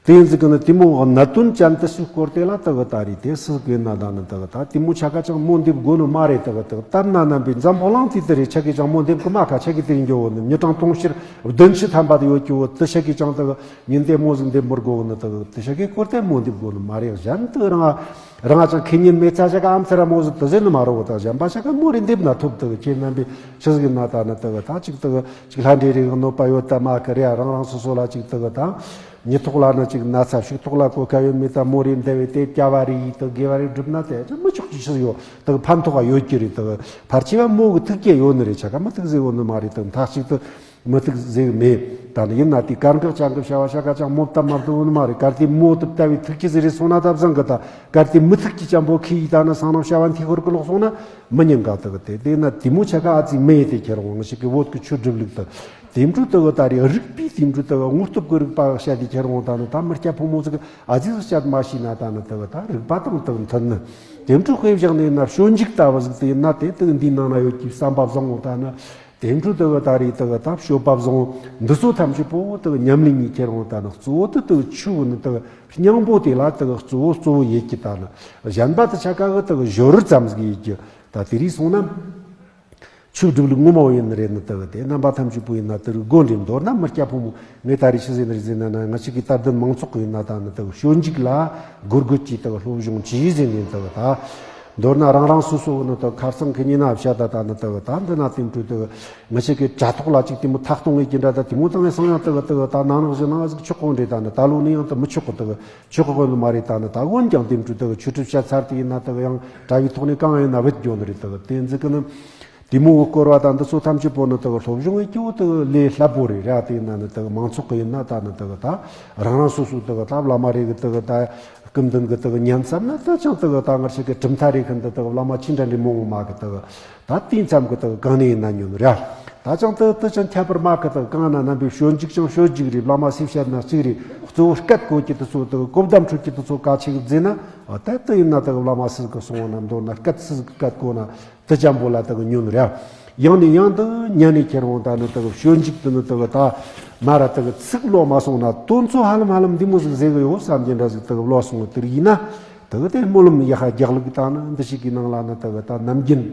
དེ་ཡིན་ཟིག་གི་ནི་དེ་མོ་གནད་དོན་ཅན་དེ་སུའི་སྐོར་དེ་ལ་དག་ད་རེད། དེ་སུ་གི་ན་ད་ནི་དག་ད་དེ་མོ་ཆ་ག་ཅང་མོ་འདེབས་དགོས་ནི་མ་རེད། དག་དག་ལྟར་ན་རྣམ་པའི་འཛམ་བུ་གླིང་དེ་དེ་རེད། ཆ་གི་ཅང་མོ་འདེབས་གི་མ་ཁ་ཆ་གི་དེ་རིང་འགྱོ་བོ་ནི་མྱི་གྲངས་དུང་ཕྱུར་བདུན་ཅུ་ཐམ་པ་དེ་ཡོད་ཀྱི་བོ་དེ་ཆ་གི་ཅང་དག་ཉིན་དེ་མོ་ཟིག་འདེབས་མི་དགོས་ནི། དག་དེ་ཆ་གི་སྐོར་དེ་མོ་འདེབས་དགོས་ནི་མ་རེད། གཞན་དག་རང་རང་ཅང་ཁེ་ཉིན་མེད་ཚ་ཆ་ག་ཨམ་ཚ་ར་མོ་ཟིག་དེ་ཟེར་ནི་མ་རེད་བོ། ད་གཞན་པ་ཆ་ག་མོ་རེ་འདེབས་ན་ཐོབ། དག་ཁྱེད་རྣམ་པའི་ཆི་ཟིག་ན་ད་ནི་དག་ད་ཅིག་དག་ཅིག་ལྷ་འདྲེ་རིགས་གནོད་པ་ཡོད་ད་མ་གི་རེད། རང་རང་སོ་སོ་ལ་ཅིག་དག་ད། མྱི་ཐོག་ལ་ནི་ཅིག་ན་ཚ། ཕྱུགས་ཐོག་ལ་གོ་ཁ་ཡོད་མེད་ད། མོ་རེ་འདེབས་བས་དེ་བྱ་བ་རེ་ཡིས་དག་དགེ་བ་རེ་བསྒྲུབ་ན་དེ་ཅི་མི་ཆོག་ཅི་ཞིག་ཡོད། དག་ཕན་ཐོགས་ཡོད་ཀྱི་རེད། དག་ཕལ་ཆེ་བ་མོ་གི་ཐུགས་ཀྱི་ཡོད་ནི་རེད། ཆ་ག་མི་ཐུགས་ཟེར་ཡོད་ནི་མ་རེད། དག་མཐའ་གཅིག་ཏུ་མི་ཐུགས་ཟེར་གི་མེད། ད་ནི་ཡིན་ན་དེ་དཀར་འགག་ཅན་གི་བྱ་བ་ཆ་ག་ཅང་མོ་བཏབ་མ་བཏབ་ཡོད་ནི་མ་རེད། གལ་ཏེ་མོ་དེ་བལྟ་བའི་ཐུགས་ཀྱི་ཟེར་རེད་སོང་ན་ད་བཟང་གི་ད། གལ་ཏེ་མི་ཐུགས་ཀྱི་ཅན་པོ་ཁི་ཡིས་ད་ནི་སང་ནམ་བྱ་བ་འཐུས་ཤོར་གི་ལོག་སོང་ན་མི་ཉན་ག། དག་དེ་དེ་ན་དེ་མོ་ཆ་ག་ཨ་ཙི་མི་ཡེ་དེ་ཁྱེར་འོང་ཞིག་གི་བོད་ཀྱི་ཆོས་སྒྲུབ་ལུགས་དེ། དེ་འཕྲོ་དེ་གི་ད་རེས་རིག་པའི་དེ་འཕྲོ་དེ་གི་དངོས་སྟོབས་ཀྱི་རིག་པ་བཤད་དེ་ཁྱེར་འོང་ད་ནི་ད་མི་སྐྱ་ཕོ་མོ་ཟིག་ཨ་ཙི་ཟིག་བཤད་མ་ཤེས་ན་ད་ནི་དེ་གི་ད་རིག་པ་དང་དེ་མཐུན་ནི། དེ་འཕྲོ་དཔེ་བཞག་ནས་ན་སྤྱོད་འཇུག་ལྟ་བུ་ཟིག་དེ་ཡིན་ན་དེ་དེ་གི་འདིའི་ནང་ན་ཡོད་ཀྱི་བསམ་པ་བཟང་བོ་ད་ནི་དེ་འཕྲོ་དེ་གི་ད་རེས་དེ་གི་ད་སྤྱོད་པ་བཟང་བོ་འདི་ཚོ་ཐམས་ཅད་པོ་དེ་གི་ཉམས་ལེན་གཉིས་ཁྱེར་འོང་ད་ནི་གཙོ་བོ་དེ་དེ་གི་ཆོས་ནི་དེ་གི་སྙིང་པོ་དེ་ལ་དེ་གི་གཙོ་བོ་གཙོ་བོ་ཡེད་ཀྱི་ད་ནི་གཞན་པ་དེ་ཆ་ག་གི་དེ་གི་བཞུར་ཙམ་ཟིག་ཡེད་ཀྱི་ད་དེ་རིགས་སོང་ན། ཆོས་སྒྲུབ་ལུགས་ངོ་མ་བོ་ཡིན་ནི་རེད། ནི་དག་དེ་རྣམ་པ་ཐམས་ཅད་པོ་ཡིན་ན་དེ་རིགས་དགོས་འདྲེ། མདོར་ན་མི་སྐྱ་ཕོ་མོ་ངས་ད་རེས་ཤི་ཟིན་རེད་ཟིན་ན་ན་ང་ཞིག་གི་དད་ལྡན་མང་ཚོགས་ཡིན་ན་ད་ནི་དག་སྤྱོད་འཇུག་ལ་གུར་གུར་གྱིས་དག་སློབ་སྦྱོང་བྱས་ཟིན་ནས་དག་ད། མདོར་ན་རང་རང་སོ་སོ་གི་ནི་དག་ཁ་སང་གི་ཉིན་ན་བཤད་ད་ད་ནི་དག་ད་འདི་ན་དེ་འཕྲོས་དག་ང་ཞིག་གི་དྲ་ཐོག་ལ་ཅིག་དེ་མོ་ཐག་གཏོང་ངེས་ཀྱི་འདྲ་ད་དེ་མོ་དང་ངས་སང་ཡང་དག་དག་ད་ནང་ནང་བཞིན་ནང་ཟིག་ཆོག་གོ་འདྲེ། ད་ནི་ད་ལོ་ནི་ཡང་དག་མི་ཆོག་གོ་དག་ཆོག་གོ་ནི་མ་རེད། ད་ནི་ད་འོན་ཀྱང་དེ་འཕྲོས་དག་ཆོས་ཁྲིད་བཤད་ཚར་དེ་ཡིན་ན་དག་ཡང་དྲ་བའི་ཐོག་ནས་གང་ཡིན་ན་བུད་འགྱོ་ནི་རེད། དག་དེ་འཛི་གི་ནི། དེ་མོ་གི་སྐོར་བ་དང་འདི་ཚོ་ཐམས་ཅད་པོ་ནི་དག་སློབ་སྦྱོང་གི་སྐྱེ་བོ་དག་ལས་སླ་པོ་རེད་ར། དེ་ན་ནི་དག་མང་ཚོགས་གི་ཡིན་ན་ད་ནི་དག་ད་རང་རང་སོ་སོ་དག་ད་བླ་མ་རེ་གི་དག་ད་ སྐུ་མདུན་གྱི་དག་ཉན་ཙམ་ན་དག་ཅང་དག་ད་ང་ཆོ་གི་གྲུབ་མཐའ་རེ་ཁན་དུ་དག་བླ་མ་ཆི་འདྲ་འདྲ་མང་བོ་མ་གི་དག་ད་དེ་ཙམ་གི་དག་གང་ནས་ཡིན་ན་ཉོན་ར། ད་ཅང་དག་དུ་ཅང་ཁྱད་པར་མ་གི་དག་གང་ན་རྣམ་པའི་ཞོད་འཇིགས་ཀྱང་ཞོད་འཇིགས་རེད། བླ་མ་སུས་བཤད་ན་གཅིག་རེད། གཙོ་བོ་སྐད་གོ་གི་དུ་ཚོ་དག་གོ་བརྡ་འཕྲོད་ཀྱི་དུ་ཚོ་ག་ཆེ་གི་བཟླས་ན། ཨ་ད་དུ་ཡིན་ན་དག་བླ་མ་སུ་གི་གསུང་བ་ན་མདོར་ན་སྐད་སུ་གི་སྐད་གོ་ན་དུ་ཅང་པོ་ལ་དག་ཉོན་ར། ཡང་ནས་ཡང་དུ་ཉན་ནས་ཁྱེར་འོང་ད་ནི་དག་ཞོད་འཇིགས་དུ་ནི་དག་ད་མ་ར་དག་ཚིག་ལོག་མ་སོང་ན་དོན་ཚོ་ཧ་ལམ་ཧ་ལམ་འདི་མོ་ཟིག་ཟེར་གི་ཡོད་བསམ་གྱི་འདྲ་ཟིག་དག་ལོག་སོང་དུ་ཡིན་ན། དག་དེ་སྨོན་ལམ་ཡག་ཧ་རྒྱག་ལུགས་དང་ནི་འདི་ཞིག་གི་ནང་ལ་ནི་དག་ད་ནམ་རྒྱུན་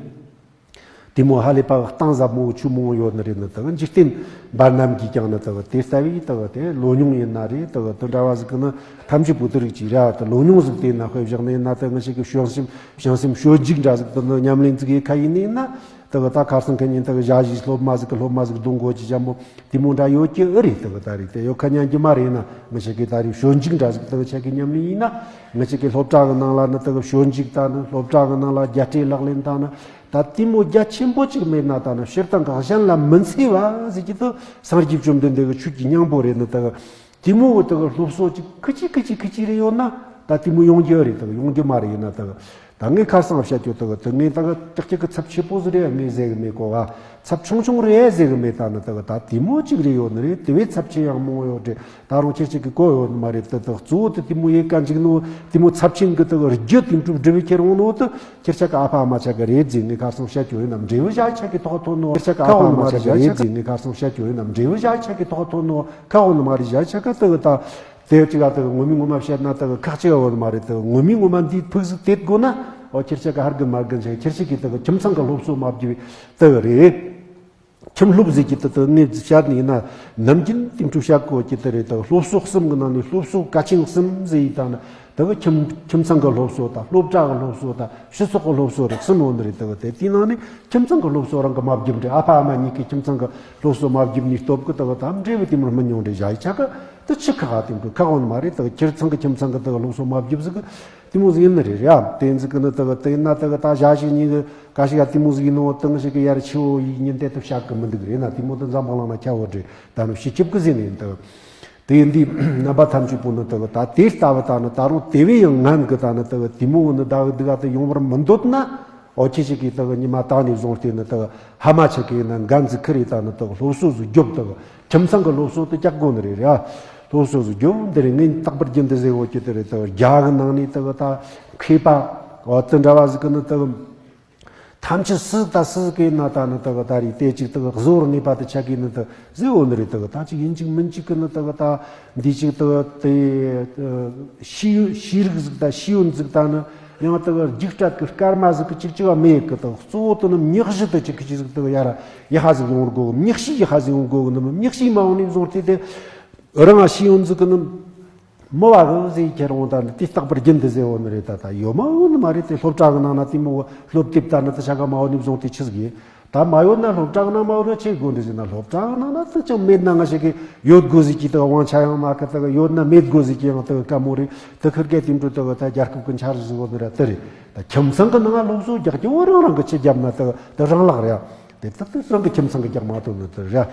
དེ་མོ་ཧ་ལས་པ་གཏིང་ཟབ་མོ་ཆུ་མོ་ཡོད་ནི་རེད། ནི་དག་འཇིག་རྟེན་པ་རྣམས་ཀྱིས་ཀྱང་ནི་དག་དེ་ལྟ་བུའི་དག་དེ་ལོ་ཉུང་ཡིན་ན་རེད། དག་དུ་འདྲ་བ་ཟིག་གི་ནི་ཐམས་ཅད་པོ་དུ་རིགས་ཀྱི་ར་དུ་ལོ་ཉུང་ཟིག་དེ་ན་དཔེ་བཞག་ནི་ཡིན་ན་དག་ང་ཞིག་གི་བྱང་སེམས་བྱང་སེམས་ཞོད་འཇིགས་འདྲ་ཟིག་དུ་ནི་ཉམས་ལེན་ཟིག་ཡེ་ཁ་ཡིན་ནི་ཡིན་ན། དག་ད་ཁ་སང་ཁ་ཉིན་དག་ཞ་ཞིག་སློབ་མ་ཟིག་གི་སློབ་མ་ཟིག་གདོང་གོ་ཅི་ཅམ་པོ་དེ་མོ་འདྲ་ཡོད་ཀྱི་ཨེ་རེད། དག་ད་རེད་དེ་ཡོད་ཁ་ཉན་གྱི་མ་རེད་ན། ང་ཞིག་གི་ད་རེད་ཞོད་འཇིགས་འདྲ་ཟིག་དག་ཆ་གི་ཉམས་ལེན་ཡིན་ན། ང་ཞིག་གི་སློབ་གྲྭ་གི་ནང་ལ་ནི་དག་ཞོད་འཇིགས་ད་ནི་སློབ་གྲྭ་གི་ནང་ལ་རྒྱ་སྤྲོས་ལག་ལེན་ད་ནི། ད་དེ་མོ་རྒྱ་ཆེན་པོ་ཅིག་མེད་ན་ད་ནི་སྤྱིར་བཏང་གི་གཞན་ལ་མི་འཚེ་བ་ཟེར་གྱི་དུ་སངས་རྒྱས་བཅོམ་ལྡན་འདས་ཀྱི་ཆོས་ཀྱི་སྙིང་པོ་རེད། ནི་དག་དེ་མོ་བོ་དག་སློབ་གསོ་ཅིག་ཁི་ཅི་ཁི་ཅི་ཁི་ཅི་རེ་ཡོད་ན་ད་དེ་མོ་ཡོང་རྒྱུ་རེད། དག་ཡོང་རྒྱུ་མ་རེད། ཡིན་ན་དག་ད་ངས་ཁ་སང་བཤད་རྒྱུ་དག་དུ་ངས་དག་ཏག་ཏག་གི་ཚབས་ཆེ་པོ་ཟིག་རེད་ངས་ཟེར་གི་མེད་གོ་ག་ཚབས་ཆུང་ཆུང་རེད་ཟེར་གི་མེད། ད་ནི་དག་ད་དེ་མོ་ཅིག་རེ་ཡོད་ནི་རེད། དེ་བས་ཚབས་ཆེ་ཡང་མང་བོ་ཡོད་རེད། ད་རུང་ཁྱེད་ཅིག་གི་གོ་ཡོད་ནི་མ་རེད། དེ་དག་གཙོ་བོ་དེ་དེ་མོ་ཡེ་ག་འཇིག་ནོ་དེ་མོ་ཚབས་ཆེན་གི་དག་རྒྱུ་དེ་འགྲུབ་འགྲུབ་བའི་ཁྱེར་འོང་ནོ་དུ་ཁྱེད་ཆ་ག་ཨ་ཕ་ཨ་མ་ཆ་ག་རེད་ཟེར་ངས་ཁ་སང་བཤད་རྒྱུ་ཡིན་ནམ་འབྲས་བུ་བཞག་ཆ་གི་ཐོག་ཐོན་ནོ་ཁྱེད་ཆ་ག་ཨ་ཕ་ཨ་མ་ཆ་ག་རེད་ཟེར་ངས་ཁ་སང་བཤད་རྒྱུ་ཡིན་ནམ་འབྲས་བུ་བཞག་ཆ་གི་ཐོག་ཐོན་ནོ་ཁ་འོང་ནི་མ་རེད། བཞག་ཆ་ག་དག་ད། དེ་གཅིག་ཨ་དག་ངོ་མི་ངོ་མ་བཤད་ན་དག་ཁག་ཅིག་ཨ་བོ་ནི་མ་རེད། དག་ངོ་མི་ངོ་མ་འདི་ཕུགས་སུ་དེད་དགོས་ན་ཨོ་ཁྱེར་ཆ་ག་ཧར་གི་མར་གི་འཆད་ཁྱེར་ཆ་གི་དག་ཁྱིམ་ཚང་གི་སློབ་གསོ་མ་བརྒྱབ་པའི་དག་རེད། ཁྱིམ་སློབ་ཟེར་གྱི་དག་དག་ངས་བཤད་ནི་ཡིན་ན་ནམ་རྒྱུན་དེང་དུ་བཤད་དགོས་ཀྱི་དེ་རེད། དག་སློབ་གསོ་གསུམ་གི་ནང་ནས་སློབ་གསོ་གལ་ཆེན་གསུམ་ཟེར་ཡི་དང་ན་དག་ཁྱིམ་ཁྱིམ་ཚང་གི་སློབ་གསོ་དང་སློབ་གྲྭ་གི་སློབ་གསོ་དང་སྤྱི་ཚོགས་གི་སློབ་གསོ་རེད་གསུམ་ཡོད་ནི་རེད། དག་དེ་དེའི་ནང་ནས་ཁྱིམ་ཚང་གི་སློབ་གསོ་རང་གི་མ་བརྒྱབ་འདྲ་ཨ་ཕ་ཨ་མ་གཉིས་ཀྱི་ཁྱིམ་ཚང་གི་སློབ་གསོ་མ་བརྒྱབ་ནས་སྟོབས་ཀྱི་དག་དམ་འབྲས་བུ་དེ་མར་མི་མྱོང་འདྲ་བཞག་ཡི་ཆ་ག་དུ་ཆི་ཁ་ཁ་དེ་འགྲོ་ཁ་འོང་མ་རེད། དག་ཁྱེད་ཚང་གི་ཁྱིམ་ཚང་གི་དག་སློབ་གསོ་མ་བརྒྱབ་ཟིག་གི་དེ་མོ་ཟིག་ཡིན་ནི་རེད་ར། དེ་ཟིག་གི་ནི་དག་དེ་ཡིན་ན་དག་ད་བཞག་ཞིག་ཉིན་གི་ཀ་ཞིག་ག་དེ་མོ་ཟིག་ཡིན་ནོ་དང་ཞིག་གི་ཡར་ཆི་བོ་ཡིག་ཉིན་དེ་དུ་བཞག་གི་མི་འདུག་རེད་ན། དེ་མོ་དུ་འཛམ་བུ་གླིང་ན་ཁྱབ་བོ་འདྲ་ད་ནི་ཕྱི་ཁྱབ་གི་ཟིན་ནས་དག་དེ་ཡིན་དུས་རྣམ་པ་ཐམས་ཅད་པོ་ནི་དག་ད་དེ་ལྟ་བུ་ད་ནི་ད་རུང་དེ་བས་ཡང་ངན་གི་ད་ནི་དག་དེ་མོ་ནི་ད་གི་འདུག་ག་དུ་ཡོང་བར་མི་འདོད་ན། ཨོ་ཁྱེད་ཅིག་གིས་དག་ཉི་མ་དག་ནས་བཟུང་སྟེ་ནི་དག་ཕ་མ་ཆ་གིས་ན་འགན་འཛིན་ཁི་རེད། ད་ནི་དག་སློབ་གསོ་ཟིག་རྒྱོབ། དག་ཁྱིམ་ཚང་གི་སློབ་གསོ་དེ་རྒྱག་དགོས་ནི་རེད་ར། སློབ་གསོ་ཟིག་རྒྱོབ་འདི་རེད། ངས་རྟག་པར་རྒྱུན་དུ་ཟེར་བོ་ཀྱི་དེ་རེད། དག་རྒྱ་གི་ནང་ནས་དག་ད་མཁས་པ་ཨོ་དེ་འདྲ་བ་ཟིག་གི་ནི་དག་ཐམས་ཅད་སུ་ད་སུ་གི་ན་ད་ནི་དག་ད་རེད། དེ་ཅིག་དག་གཟོ་བར་ངེས་པ་དེ་ཆ་གིས་ནི་དག་ཟེར་འོ་ནི་རེད། དག་ད་ཅིག་ཡིན་ཅིག་མིན་ཅིག་གི་ནི་དག་ད་འདི་ཅིག་དག་དེ་ཤེས་ཤེས་རིག་ཟིག་ད་ཤེས་ཡོན་ཟིག་ད་ནི་ཡང་དག་རྒྱུགས་སྤྲད་གི་སྐར་མ་ཟིག་གི་ཅིག་ཅིག་བ་མེད་གི། དག་གཙོ་བོ་དེ་ནི་མྱི་གཞི་དེ་ཅིག་གི་ཅིག་ཟིག་དག་ཡར་ཡ་ཧ་ཟིག་ཡོང་དགོས། མྱི་གཤིས་ཡ་ཧ་ཟིག་ཡོང་དགོས་གི་ནི་མི་མྱི་གཤིས་མ་འོང་ནི་བཟུང་སྟེ་དེ་རང་ང་ཤེས་ཡོན་ཟིག་གི་ནི་མི་བ་གི་ཟིག་ཁྱེར་འོང་ད་ནི་དེ་རྟག་པར་རྒྱུན་དུ་ཟེར་འོ་ནི་རེད། ད་ད་ཡོད་མ་འོ་ནི་མ་རེད། དེ་སློབ་གྲྭ་གི་ནང་ན་དེ་མོ་སློབ་དེབ་ད་ནི་དེ་ཆ་ག་མ་འོ་ནི་བཟུང་སྟེ་ཆི་ཟིག་ཡིན། ད་མ་ཡོད་ན་སློབ་གྲྭ་གི་ནང་མ་ཡོད་ན་ཆི་དགོས་འདྲ་ཟེར་ན། སློབ་གྲྭ་གི་ནང་ན་དེ་ཅང་མེད་ན་ང་ཞིག་གི་ཡོད་དགོས་ཟིག་གི་དག་དབང་ཆ་ཡང་མ་གི། དག་ཡོད་ན་མེད་དགོས་ཟིག་གི་ཡང་དག་དཀའ་མོ་རེད། དེ་ཁིར་གེ་དེ་འགྲོ་དག་ད་རྒྱལ་ཁབ་གི་འཆར་གཞི་ཟིག་འོ་ནི་ར་དེ་རེད། ད་ཁྱིམ་ཚང་གི་ནང་སློབ་གསོ་རྒྱག་རྒྱུ་བོ་རང་རང་གི་ཆི་རྒྱབ་ན་དག་དེ་རང་ལག་རེད། དེ་ལྟར་དུ་རང་གི་ཁྱིམ་ཚང་གི་རྒྱག་མ་ཐུབ་ནི་དེ་རེད།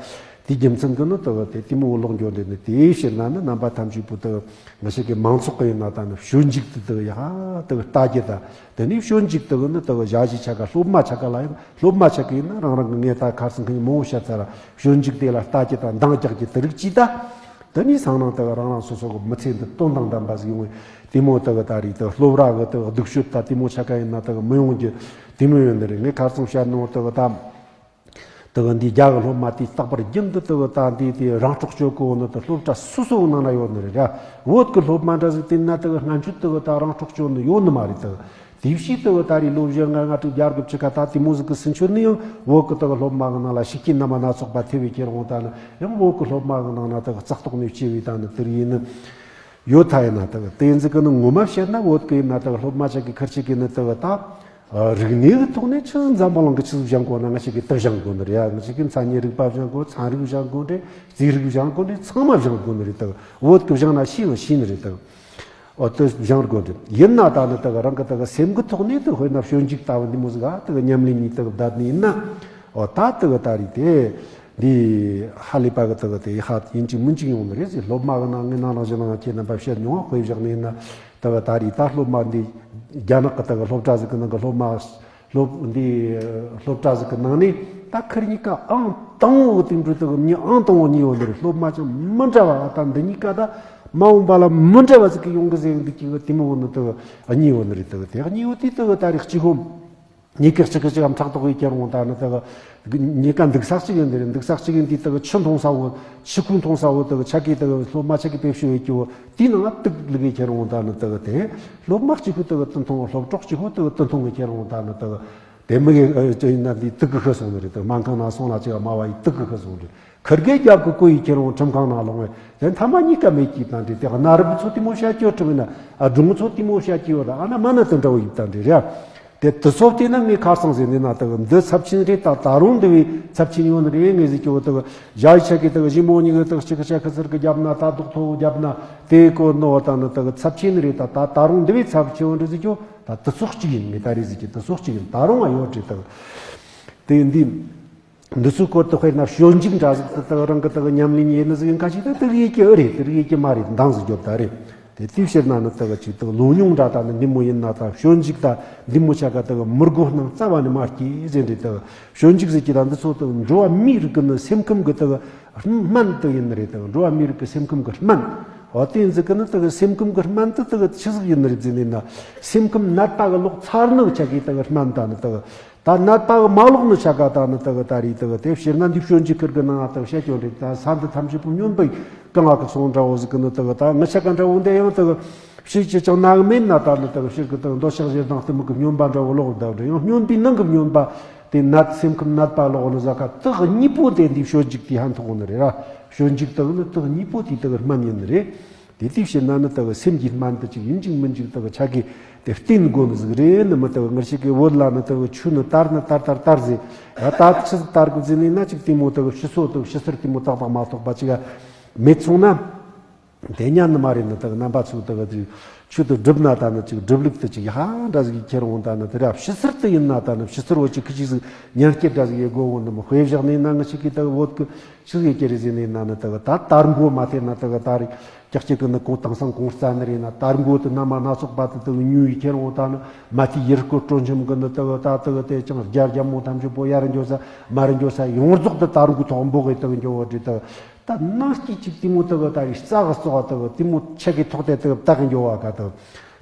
དེའི་རྒྱུ་མཚན་གྱིས་ནི་དག་དེ་དེ་མོ་ལོག་འགྱོ་འདི་ནི། དེའི་ཕྱིར་ན་ནི་རྣམ་པ་ཐམས་ཅད་པོ་དག་ང་ཞིག་གི་མང་ཚོགས་ཀྱི་ཡིན་ན་ད་ནི་ཞོད་འཇིགས་དེ་དག་ཡ་ཧ་དག་ལྟ་རྒྱུ་ད། དེ་ནི་ཞོད་འཇིགས་དག་ནི་དག་ཞ་ཞི་ཆ་ག་སློབ་མ་ཆ་ག་ལ་ཡང་སློབ་མ་ཆ་ག་ཡིན་ན་རང་རང་གི་ངས་ད་ཁ་སང་ཁ་ཉིན་མང་བོ་བཤད་ཚར། ཞོད་འཇིགས་དེ་ལ་ལྟ་རྒྱུ་ད་འདང་རྒྱག་རྒྱུ་དེ་རིགས་ཅིག་ད། དེ་ནི་སང་ནང་དག་རང་རང་སོ་སོ་གི་མི་ཚེ་འདི་དོན་དང་ལྡན་པ་ཟིག་ཡོང་བའི་དེ་མོ་དག་ད་རེད། དག་སློབ་ར་གི་དག་སྡུག་ཤོས་ད་དེ་མོ་ཆ་ག་ཡིན་ན་དག་མི་ཡོང་རྒྱུ་དེ་མོ་ཡོད་ནི་རེད། ངས་ཁ་སང་བཤད་ནོ་དག་ད། དེ་ག་འདི་རྒྱ་གི་སློབ་མ་དེ་རྟག་པར་རྒྱུན་དུ་དེ་ག་ད་འདི་དེ་རང་སྲོག་གཅོད་གོ་ནི་དེ་སློབ་གྲྭ་སོ་སོ་ནང་ན་ཡོད་ནི་རེད་ར། བོད་གི་སློབ་མ་འདྲ་ཟིག་དེ་ན་དེ་ག་སྔ་འཇུག་དེ་ག་ད་རང་སྲོག་གཅོད་ནི་ཡོད་ནི་མ་རེད། དེ་ག་དེ་བཞིན་དེ་ག་ད་རེས་ལོ་བཞི་ལྔ་ལྔ་དྲུག་བརྒྱད་དགུ་བཅུ་ཁ་ད་དེ་མོ་ཟིག་གི་ཟིན་ཆོད་ནི་ཡང་བོད་གི་དེ་ག་སློབ་མ་གི་ནང་ལ་ཤི་རྐྱེན་རྣམ་པ་སྣ་ཚོགས་པ་ཐེབས་པའི་ཁྱེར་འོང་ད་ནི་ཡང་བོད་གི་སློབ་མ་གི་ནང་ན་དེ་ག་རྩ་ཐོག་ནས་སྐྱེས་པའི་ད་ནི་དེ་རིགས་ཡིན་ནི་ཡོད་ཐ་ཡིན་ན། དེ་ག་དེ་ཟིག་གི་ནི་ངོ་མ་བཤད་ན་བོད་གི་ཡིན་ན་དེ་ག་སློབ་མ་ཅག་གི་ཁར་ཅིག་གི་ནི་དེ་ག་ད། རིག་གནས་ཀྱི་ཐོག་ནས་ཆི་ཟིག་འཛམ་བུ་གླིང་གི་ཆི་ཟིག་སྦྱང་དགོས་ན་ང་ཞིག་གིས་དེ་སྦྱང་དགོས་ནི་རེད་ཡ། ང་ཞིག་གིས་མཚན་ཉིད་རིག་པ་སྦྱང་དགོས། ཚན་རིག་སྦྱང་དགོས་འདྲ། རྩིས་རིག་སྦྱང་དགོས་འདྲ། ཚང་མ་སྦྱང་དགོས་ནི་རེད་དག། བོད་ཀྱི་སྦྱང་ན་ཤེས་ཡང་ཤེས་ནི་རེད་དག། འོ་དེ་སྦྱང་དགོས་འདྲ་ཡིན་ན་ད་ནི་དག་རང་གི་དག་སེམས་ཀྱི་ཐོག་ནས་དེ་དཔེར་ན་སྤྱོད་འཇུག་ལྟ་བུ་འདི་མོ་ཟིག་ག་དག་ཉམས་ལེན་གཉིས་དག་བསྡད་ནི་ཡིན་ན། འོ་ད་དག་ད་རེད་དེ། འདི་ཧ་ལས་པ་གི་དག་དེ་ཧ་ཡིན་གཅིག་མིན་གཅིག་ཡོང་ནི་རེད་ཟེར། སློབ་མ་གི་ནང་ངའི་ནང་ལ་བཞིན་ང་ཁྱེད་རྣམ་པ་བཤད་མྱོང་བ་དཔེ་བཞག་ནི་ཡིན་ན། དེ་གི་ད་རེས་ད་སློབ་མ་འདི་རྒྱ་ནག་གི་དེ་གི་སློབ་གྲྭ་ཟིག་གི་ནང་གི་སློབ་མ། སློབ་འདི་སློབ་གྲྭ་ཟིག་གི་ནང་ནས་ད་ཁིར་གཉིས་ཀ་ཨང་དང་པོ་དེ་འདྲ་དེ་གི་མྱི་ཨང་དང་པོ་གཉིས་ཡོད་ནི་རེད། སློབ་མ་ཅང་མི་འདྲ་བ། ད་འདི་གཉིས་ཀ་ད་མ་འོངས་པ་ལ་མི་འདྲ་བ་ཟིག་གི་ཡོང་གི་ཟེར་འདི་གི་དེ་མོ་ནི་དེ་གི་གཉིས་ཡོད་ནི་རེད། དེ་གི་དེ་གཉིས་ཡོད་དེ་དེ་གི་ད་རེས་གཅིག་ཧོམ། གཉིས་ཀ་གཅིག་གི་གཅིག་གམ་ཕྲག་དོག་གི་ཁྱེར་འོང་། ད་ནི་དེ་གི་གཉིས་ཀ་འདུག་ས་གཅིག་ཡིན་དེ་རེད། འདུག་ས་གཅིག་ཡིན་དེ་དེ་གི་ཆུ་འཐུང་ས་བོ། ཆུ་ཁུང་འཐུང་ས་བོ་དེ་གི་ཆ་གི་དེ་གི་སློབ་མ་ཆ་གི་བེད་སྤྱོད་ཡོད་ཀྱི་བོ། དེའི་ནང་ང་དུག་བླུག་གི་ཁྱེར་འོང་། ད་ནི་དེ་གི་དེ་སློབ་མ་གཅིག་པུ་དེ་གི་དུ་འཐུང་། སློབ་གྲོགས་གཅིག་པུ་དེ་གི་དུ་འཐུང་གི་ཁྱེར་འོང་། ད་ནི་དེ་གི་དེ་མི་གི་ཨ་ཅི་ཡིན་ན་དེ་དུག་གི་ཤི་སོང་ནི་རེད། དེ་སྨན་ཁང་ནང་སོང་ལ་ཅིག་མ་བ་ཡི་དུག་གི་ཤི་སོང་རེད། ཁིར་གེ་རྒྱབ་གི་ཀོ་ཡི་ཁྱེར་འོང་ཁྲིམས་ཁང་ནང་ལོག་བས། དེ་མཐའ་མ་གཉིས་ཀ་མེད་ཀྱི་བཏང་འདྲི། དེ་གནའ་རབས་ཚོ་དེ་མོ་བཤད་རྒྱུ་ཁྲིམས་ཡིན་ན། ཨ་སྒྲུང་ཚོ་དེ་མོ་བཤད་ཀྱི་ཡོད་ལ། ཨ་ན་མ་ན་དེ་འདྲ་བོ་ཡིབ་བཏང་འདྲི་རེད། དེ་དུ་ཚོ་དེ་ན་ངས་ཁ་སང་ཟེར་ནི་ན་དེ་གི་འདི་ཚབས་ཆེན་རེད། ད་ད་རུང་འདི་བས་ཚབས་ཆེན་ཡོད་ནི་རེད། ངས་ཟེར་གྱི་བོ་དེ་གི་ཞ་ཡི་ཆ་གི་དེ་གི་ཞི་མོ་གཉིས་གི་དེ་གི་གཅིག་གི་ཆ་ཁི་ཚིར་གི་རྒྱབ་ན། ད་རྡོག་ཐོ་བོ་རྒྱབ་ན་དེ་གོ་ནོ་བ། ད་ནི་དེ་གི་ཚབས་ཆེན་རེད། ད་ད་ད་རུང་འདི་བས་ཚབས་ཆེ་བོ་འདྲི་ཟེར་གྱི་བོ། ད་དུ་ཚོགས་གཅིག་ཡིན། ངས་ད་རེས་ཟེར་གྱི་དུ་ཚོགས་གཅིག་ཡིན། ད་རུང་ང་ཡོད་རེད། དེ་གི་དེ་འདི། འདི་ཚོའི་སྐོར་དུ་དཔེར་ན་སྤྱོད་འཇུག་འདྲ་ཟིག་ཏུ་དག་རང་གི་དག་ཉམས་ལེན་ཡེད་ནི་ཟིག་ཡིན་ཁ་ཅིག་ཏུ་དག་ཡེད་ཀྱི་ཨེ་རེད། དག་ཡེད་ཀྱི་མ་རེད། འདང་ཟིག་རྒྱོབ་ད་རེད། དེ་དེའི་ཕྱིར་ན་ནི་དག་ཅིག་དག་ལོ་ཉུང་འདྲ་ད་ནི་འདི་མོ་ཡིན་ན། ད་སྤྱོད་འཇུག་ད་འདི་མོ་ཆ་ག་དག་མི་དགོས་སྣང་རྩ་བ་ནས་མ་སྐྱེས་ཟེར་རེད། དག་སྤྱོད་འཇུག་ཟེར་གྱི་ད་འདི་ཚོ་དག་འགྲོ་བ་མིའི་རིགས་ཀྱི་ནི་སེམས་ཁམས་ཀྱི་དག་སྨན་དུ་ཡིན་ནི་རེད། དག་འགྲོ་བ་མིའི་རིགས་ཀྱི་སེམས་ཁམས་ཀྱི་སྨན། འོ་དེ་ཡིན་ཟིག་གི་ནི་དག་སེམས་ཁམས་ཀྱི་སྨན་དུ་དག་ཆི་ཟིག་ཡིན་ནི་རེད་ཟེར་ནི་ན། སེམས་ཁམས་ནད་པ་གི་ལོག་ཚར་ནི་ཆ་གི་དག་སྨན་ད་ནི་དག་ད་ནད་པ་གི་མ་ལོག་ནི་ཆ་ག་ད་ནི་དག་ད་རེད། དག་དེ་ཕྱིར་ན་འདི་སྤྱོད་འཇུག་ཁིར་གི་ནང་དག་བཤད་ཀྱང་རེད། ད་ས་འདི་ཐམས་ཅད་པོ་སྨྱོན་པའི་གང་ང་གི་སོང་འདྲ་བོ་ཟིག་གི་ནི་དག་ད་ངི་ཆ་ག་འདྲ་བོ་འདི་ཡང་དག་ཕྱི་ཅི་ཅང་ནག་མེད་ན། ད་ནི་དག་ཕྱིར་གི་དག་འདོད་ཆགས་ཞེ་སྡང་གཏི་མུག་གི་སྨྱོན་པ་འདྲ་བོ་ལོག་བསྡད་རེད། ཡང་སྨྱོན་པའི་ནང་གི་སྨྱོན་པ་དེ་ནད། སེམས་ཁམས་ནད་པ་ལོག་ནི་ཟ་ཁ་དག་གཉིས་པོ་དེ་འདི་སྤྱོད་འཇུག་དེ་ཧན་ཐོག་ནི་རེད་ར། སྤྱོད་འཇུག་དག་ནི་དག་གཉིས་པོ་དེ་དག་སྨན་ཡིན་ནི་རེད། དེ་དེའི་ཕྱིར་ན་ནི་དག་སེམས་ཀྱི་སྨན་དུ་ཅིག་ཡིན་གཅིག་མིན་གཅིག་དག་ཆ་གི་དེ་བསྟེན་དགོས་ནི་ཟིག་རེད། ནི་མི་དག་ངར་ཞིག་གི་བོད་ལ་ནི་དག་ཆུ་ནི་དར་ནི་དར་དར་དར་ཟེ། ཡ་ད་ཆི་ཟིག་དར་དགོས་ཟེ་ནི་ན། ཅིག་དེ་མོ་དག་ཕྱི་སོ་དག་ཕྱི་སར་དེ་མོ་ཏག་ཏག་མ་གཏོགས་པ་ཅིག་མེད་སོང་ན། དེ་ཉན་ནི་མ་རེད། ནི་དག་རྣམ་པ་ཚོ་དག་དེ་ཆུ་དུ་སྒྲུབ་ན་ད་ནི་ཅིག་སྒྲུབ་ལུགས་དུ་ཅིག་ཡ་འདྲ་ཟིག་ཁྱེར་འོང་། ད་ནི་དེ་ར་ཕྱི་སར་དུ་ཡིན་ན། ད་ནི་ཕྱི་སར་བོ་ཅིག་ཁི་ཅིག་ཟིག་ཉན་སྐྱེ་འདྲ་ཟིག་ཡེ་དགོས་འོང་། ནི་མི་དཔེ་བཞག་ནི་ན། ངི་ཞིག་གི་དག་བོད་གི་ཆི་ཟིག་ཡེ་ཀྱི་རེད་ཟེར་ནི་ན། ནི་དག་ད་དར་མགོ་མ་དེ་ན་དག་ད་རེད། ཀྱག་ཀྱག་གི་ནི་གོང་དེང་སང་གོང་རྩ་ནི་རེད་ན། དར་མགོ་དུ་ན་མ་སྣ་ཚོགས་པ་དུ་དུ་ཉུལ་ཡི་ཁྱེར་འོང་། ད་ནི་མ་ཐི་ཡུལ་སྐོར་སྤྲོ་འཆམ་གི་ནི་དུ་ད་དུ་དེ་ཅང་རྒྱ་རྒྱ་མོ་ཐམས་ཅད་པོ་ཡར་འགྱོ་ས་མར་འགྱོ་ས་ཡོངས་རྫོགས་དུ་དར་མགོ་ཐོག་འབོག་གི་དུ་འགྱོ་བ་འདྲི་དུ། ད་ནང་སྐྱིད་ཅིག་དེ་མོ་དུ་ད་རི་རྩ་གི་རྩོག་དུ་དེ་མོ་ཆེ་གི་ཐོག་དེ་དུ་བཏགས་གི་འགྱོ་བ་ག་དུ།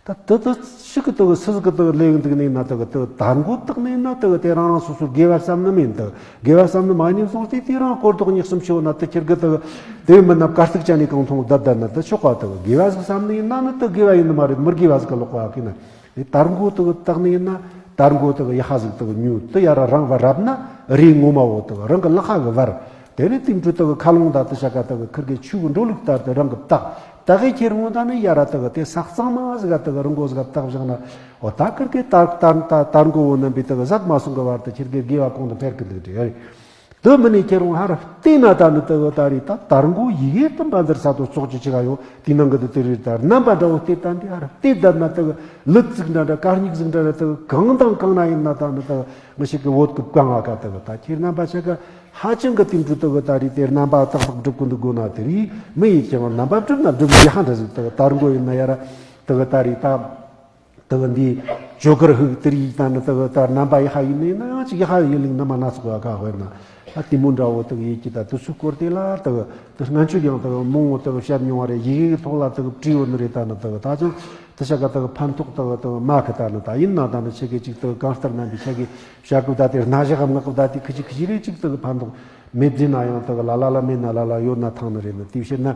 ད་དུ་དུ་ཤི་གི་དུ་སི་གི་དུ་ལེ་གི་འདུག་ནི་ན། དུ་དུ་དར་མགོ་བཏགས་ནི་ན། དུ་དེ་རང་རང་སོ་སོར་དགེ་བ་བསམ་ནི་མིན། དུ་དགེ་བ་བསམ་ནི་མ་ཉིན་སོང་སྟེ་དེ་རང་སྐོར་ཐོག་ཉིག་གསུམ་ཤོད་ན། དུ་ཁྱེར་གི་དུ་དེ་མིན་ན་དཀའ་སྡུག་ཅན་ནི་གང་མཐོང་བདག་བདག་ན་དུ་ཆོག་ག། དུ་དགེ་བ་ཟིག་བསམ་ནི་ཡིན་ན་ནི་དུ་དགེ་བ་ཡིན་ནི་མ་རེད། མི་དགེ་བ་ཟིག་ག་ལོག་པ་གི་ན། དེ་དར་མགོ་དུ་བཏགས་ནི་ཡིན་ན་དར་མགོ་དུ་ཡ་ཧ་ཟིག་དུ་ཉུ་དུ་ཡ་ར་རང་བ་རབ་ན་རི་ངོ་མ་བོ་དུ་རང་གི་ལག་ཁ་གི་བར། དེ་ནི་དེ་འཕྲུལ་དུ་ཁ་ལོང་ད་དུ་ཤ་ཀ་དུ་ཁིར་གི་ཆུ་གི་འགྲོ་ལུགས་ལྟར་དུ་རང་གི་བཏགས། ད་གི་ཁྱེར་འོང་ད་ནི་ཡ་ར་དུ་དེ་ས་གཙང་མ་ཟིག་ག་དུ་རང་མགོ་ཟིག་ག་བཏགས་བཞག་ན། འོ་ད་ཁིར་གི་དར་དར་དར་དར་མགོ་བོ་རྣམ་པའི་དུ་ཟད་མ་སོང་གི་བར་དུ་ཁྱེར་གི་དགེ་བ་གོང་དུ་འཕེལ་གི་འདུག་དེ་རེད། དུ་མི་ནི་ཁྱེར་འོང་ཧ་ར་བལྟས་ན་ད་ནི་དུ་ད་རེད། ད་དར་མགོ་ཡི་གེ་དུ་འབའ་འདིར་ས་དོ་ཙོག་ཅི་ཅི་ག་ཡོད་དེ་ནང་གི་དུ་དེ་རེད། ད་རྣམ་པ་འདྲ་བོ་བལྟས་ད་འདི་ཧ་ར་བལྟས་ད་ན་དུ་ལུད་ཟིག་འདྲ་འདྲ་དཀར་སྙིགས་ཟིག་འདྲ་འདྲ་དུ་གང་དང་གང་ན་ཡིན་ན། ད་ནི་དུ་ང་ཞིག་གི་བོད་ཀྱི་བཀའ་ང་ག་དུ་ད་ཁྱེར་རྣམ་པ་ཆ་ག་ཧ་ཅང་གི་དེ་འདྲ་དུ་ད་རེད། དེ་རྣམ་པ་ཏག་ཏག་སྒྲུབ་གི་འདུག་དགོས་ན། དེ་རེད་མི་ཡིན་ཀྱང་རྣམ་པ་སྒྲུབ་ན་སྒྲུབ་ཡི་ཧ་འདྲ་ཟིག་དུ་དར་མགོ་ཡིན་ན་ཡ་ར་དུ་ད་རེད། ད། དུ་འདི་ཇོ་ཀར་ཧུག་དེར་ཡིག་དང་ནི་དུ་ད་རྣམ་པ་ཡི་ཧ་ཡིན་ནི་ན་ཡང་ཅིག་ཡི་ཧ་ཡིན་ལིང་ན་མ་ན་སོགས་ཡ་ག་ཧོད་ན། ད་དེ་མོ་འདྲ་བོ་དུ་ཡིག་གི་ད་དུ་སུ་སྐོར་དེ་ལ་དུ་དུ་སྔན་ཆད་ཡང་དུ་མོང་བོ་དུ་བཤད་མྱོང་བ་རེད། ཡི་གེ་གི་ཐོག་ལ་དུ་བྲིས་ཡོད་ནི་རེད། ད་ནི་དུ་ད་ཅང་དུ་ཤ་ཀ་དུ་ཕན་ཐོགས་དུ་དུ་མ་གི་ད་ནི་ད་ཡིན་ན་ད་ནི་ཆེ་གེ་ཅིག་དུ་གང་ལྟར་རྣམ་པའི་ཆ་གི་བྱ་གི་ད་དེ་སྣ་ཞག་གམ་ངག་གི་ད་དེ་ཁི་ཅི་ཁི་ཅི་རེ་ཅིག་དུ་གི་ཕན་ཐོགས་མེད་ཟིན་ན་ཡང་དུ་གི་ལ་ལ་ལ་མེད་ན་ལ་ལ་ཡོད་ན་ཐང་ནི་རེད། ནི་དེ་བཤད་ན།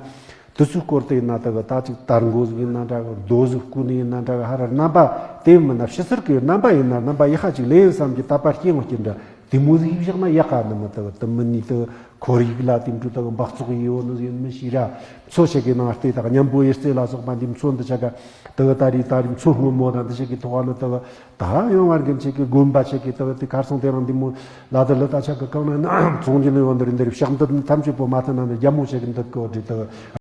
དུ་ཚོའི་སྐོར་དུ་ཡིན་ན་དུ་གི་ད་ཅིག་དར་མགོ་ཟིག་ཡིན་ན་འདྲ་གི། རྡོ་ཟིག་བརྐུས་ནི་ཡིན་ན་འདྲ་གི། ཧ་ར་རྣམ་པ་དེ་མིན་ན་ཕྱི་སར་གི་རྣམ་པ་ཡིན་ན་རྣམ་པ་ཡི་ཧ་ཅིག་ལེན་བསམ་གྱི་ད་པར་སྐྱེ་འོང་གི་འདྲ། དེ་མོ་ཟིག་ཡིབ་བཞག་ན་ཡག་ག་ནི་མི་དུ་གི་དུ་མི་ནི་དུ་ཁོར་ཡུག་ལ་དེ་འདྲ་དུ་གི་འབག་བཙོག་ཡི་ཡོད་ནི་ཡིན་མི་ཤེས་ར། མཚོ་ཆེ་གི་ནང་ལྟོས་དག་མཉམ་པོ་ཡི་རྩེ་ལ་སོགས་པ་འདི་མཚོ་འདི་ཆ་ག་དུ་གི་ད་རི་ད་རི་མཚོ་སྔོན་མོ་དང་འདི་ཆེ་གི་ཐོག་ནི་དུ་གི་ད་ཡོང་བར་གི་ཆེ་གི་དགོན་པ་ཆེ་གི་དུ་གི་དེ་ཁར་སང་དེ་རང་འདི་མོ་ལ་དུ་ལི་ད་ཆ་གི་གང་ན་ན་ཚོང་གི་ནི་ཡོད་འདི་རི་འདི་རི་ཕྱག་འདི་ཐམས་ཅད་པོ་མ་ཐུན་ན་ནི་རྒྱ་མོ་ཆེ་གི་འདི་གི་འོ་འདི་དུ་གི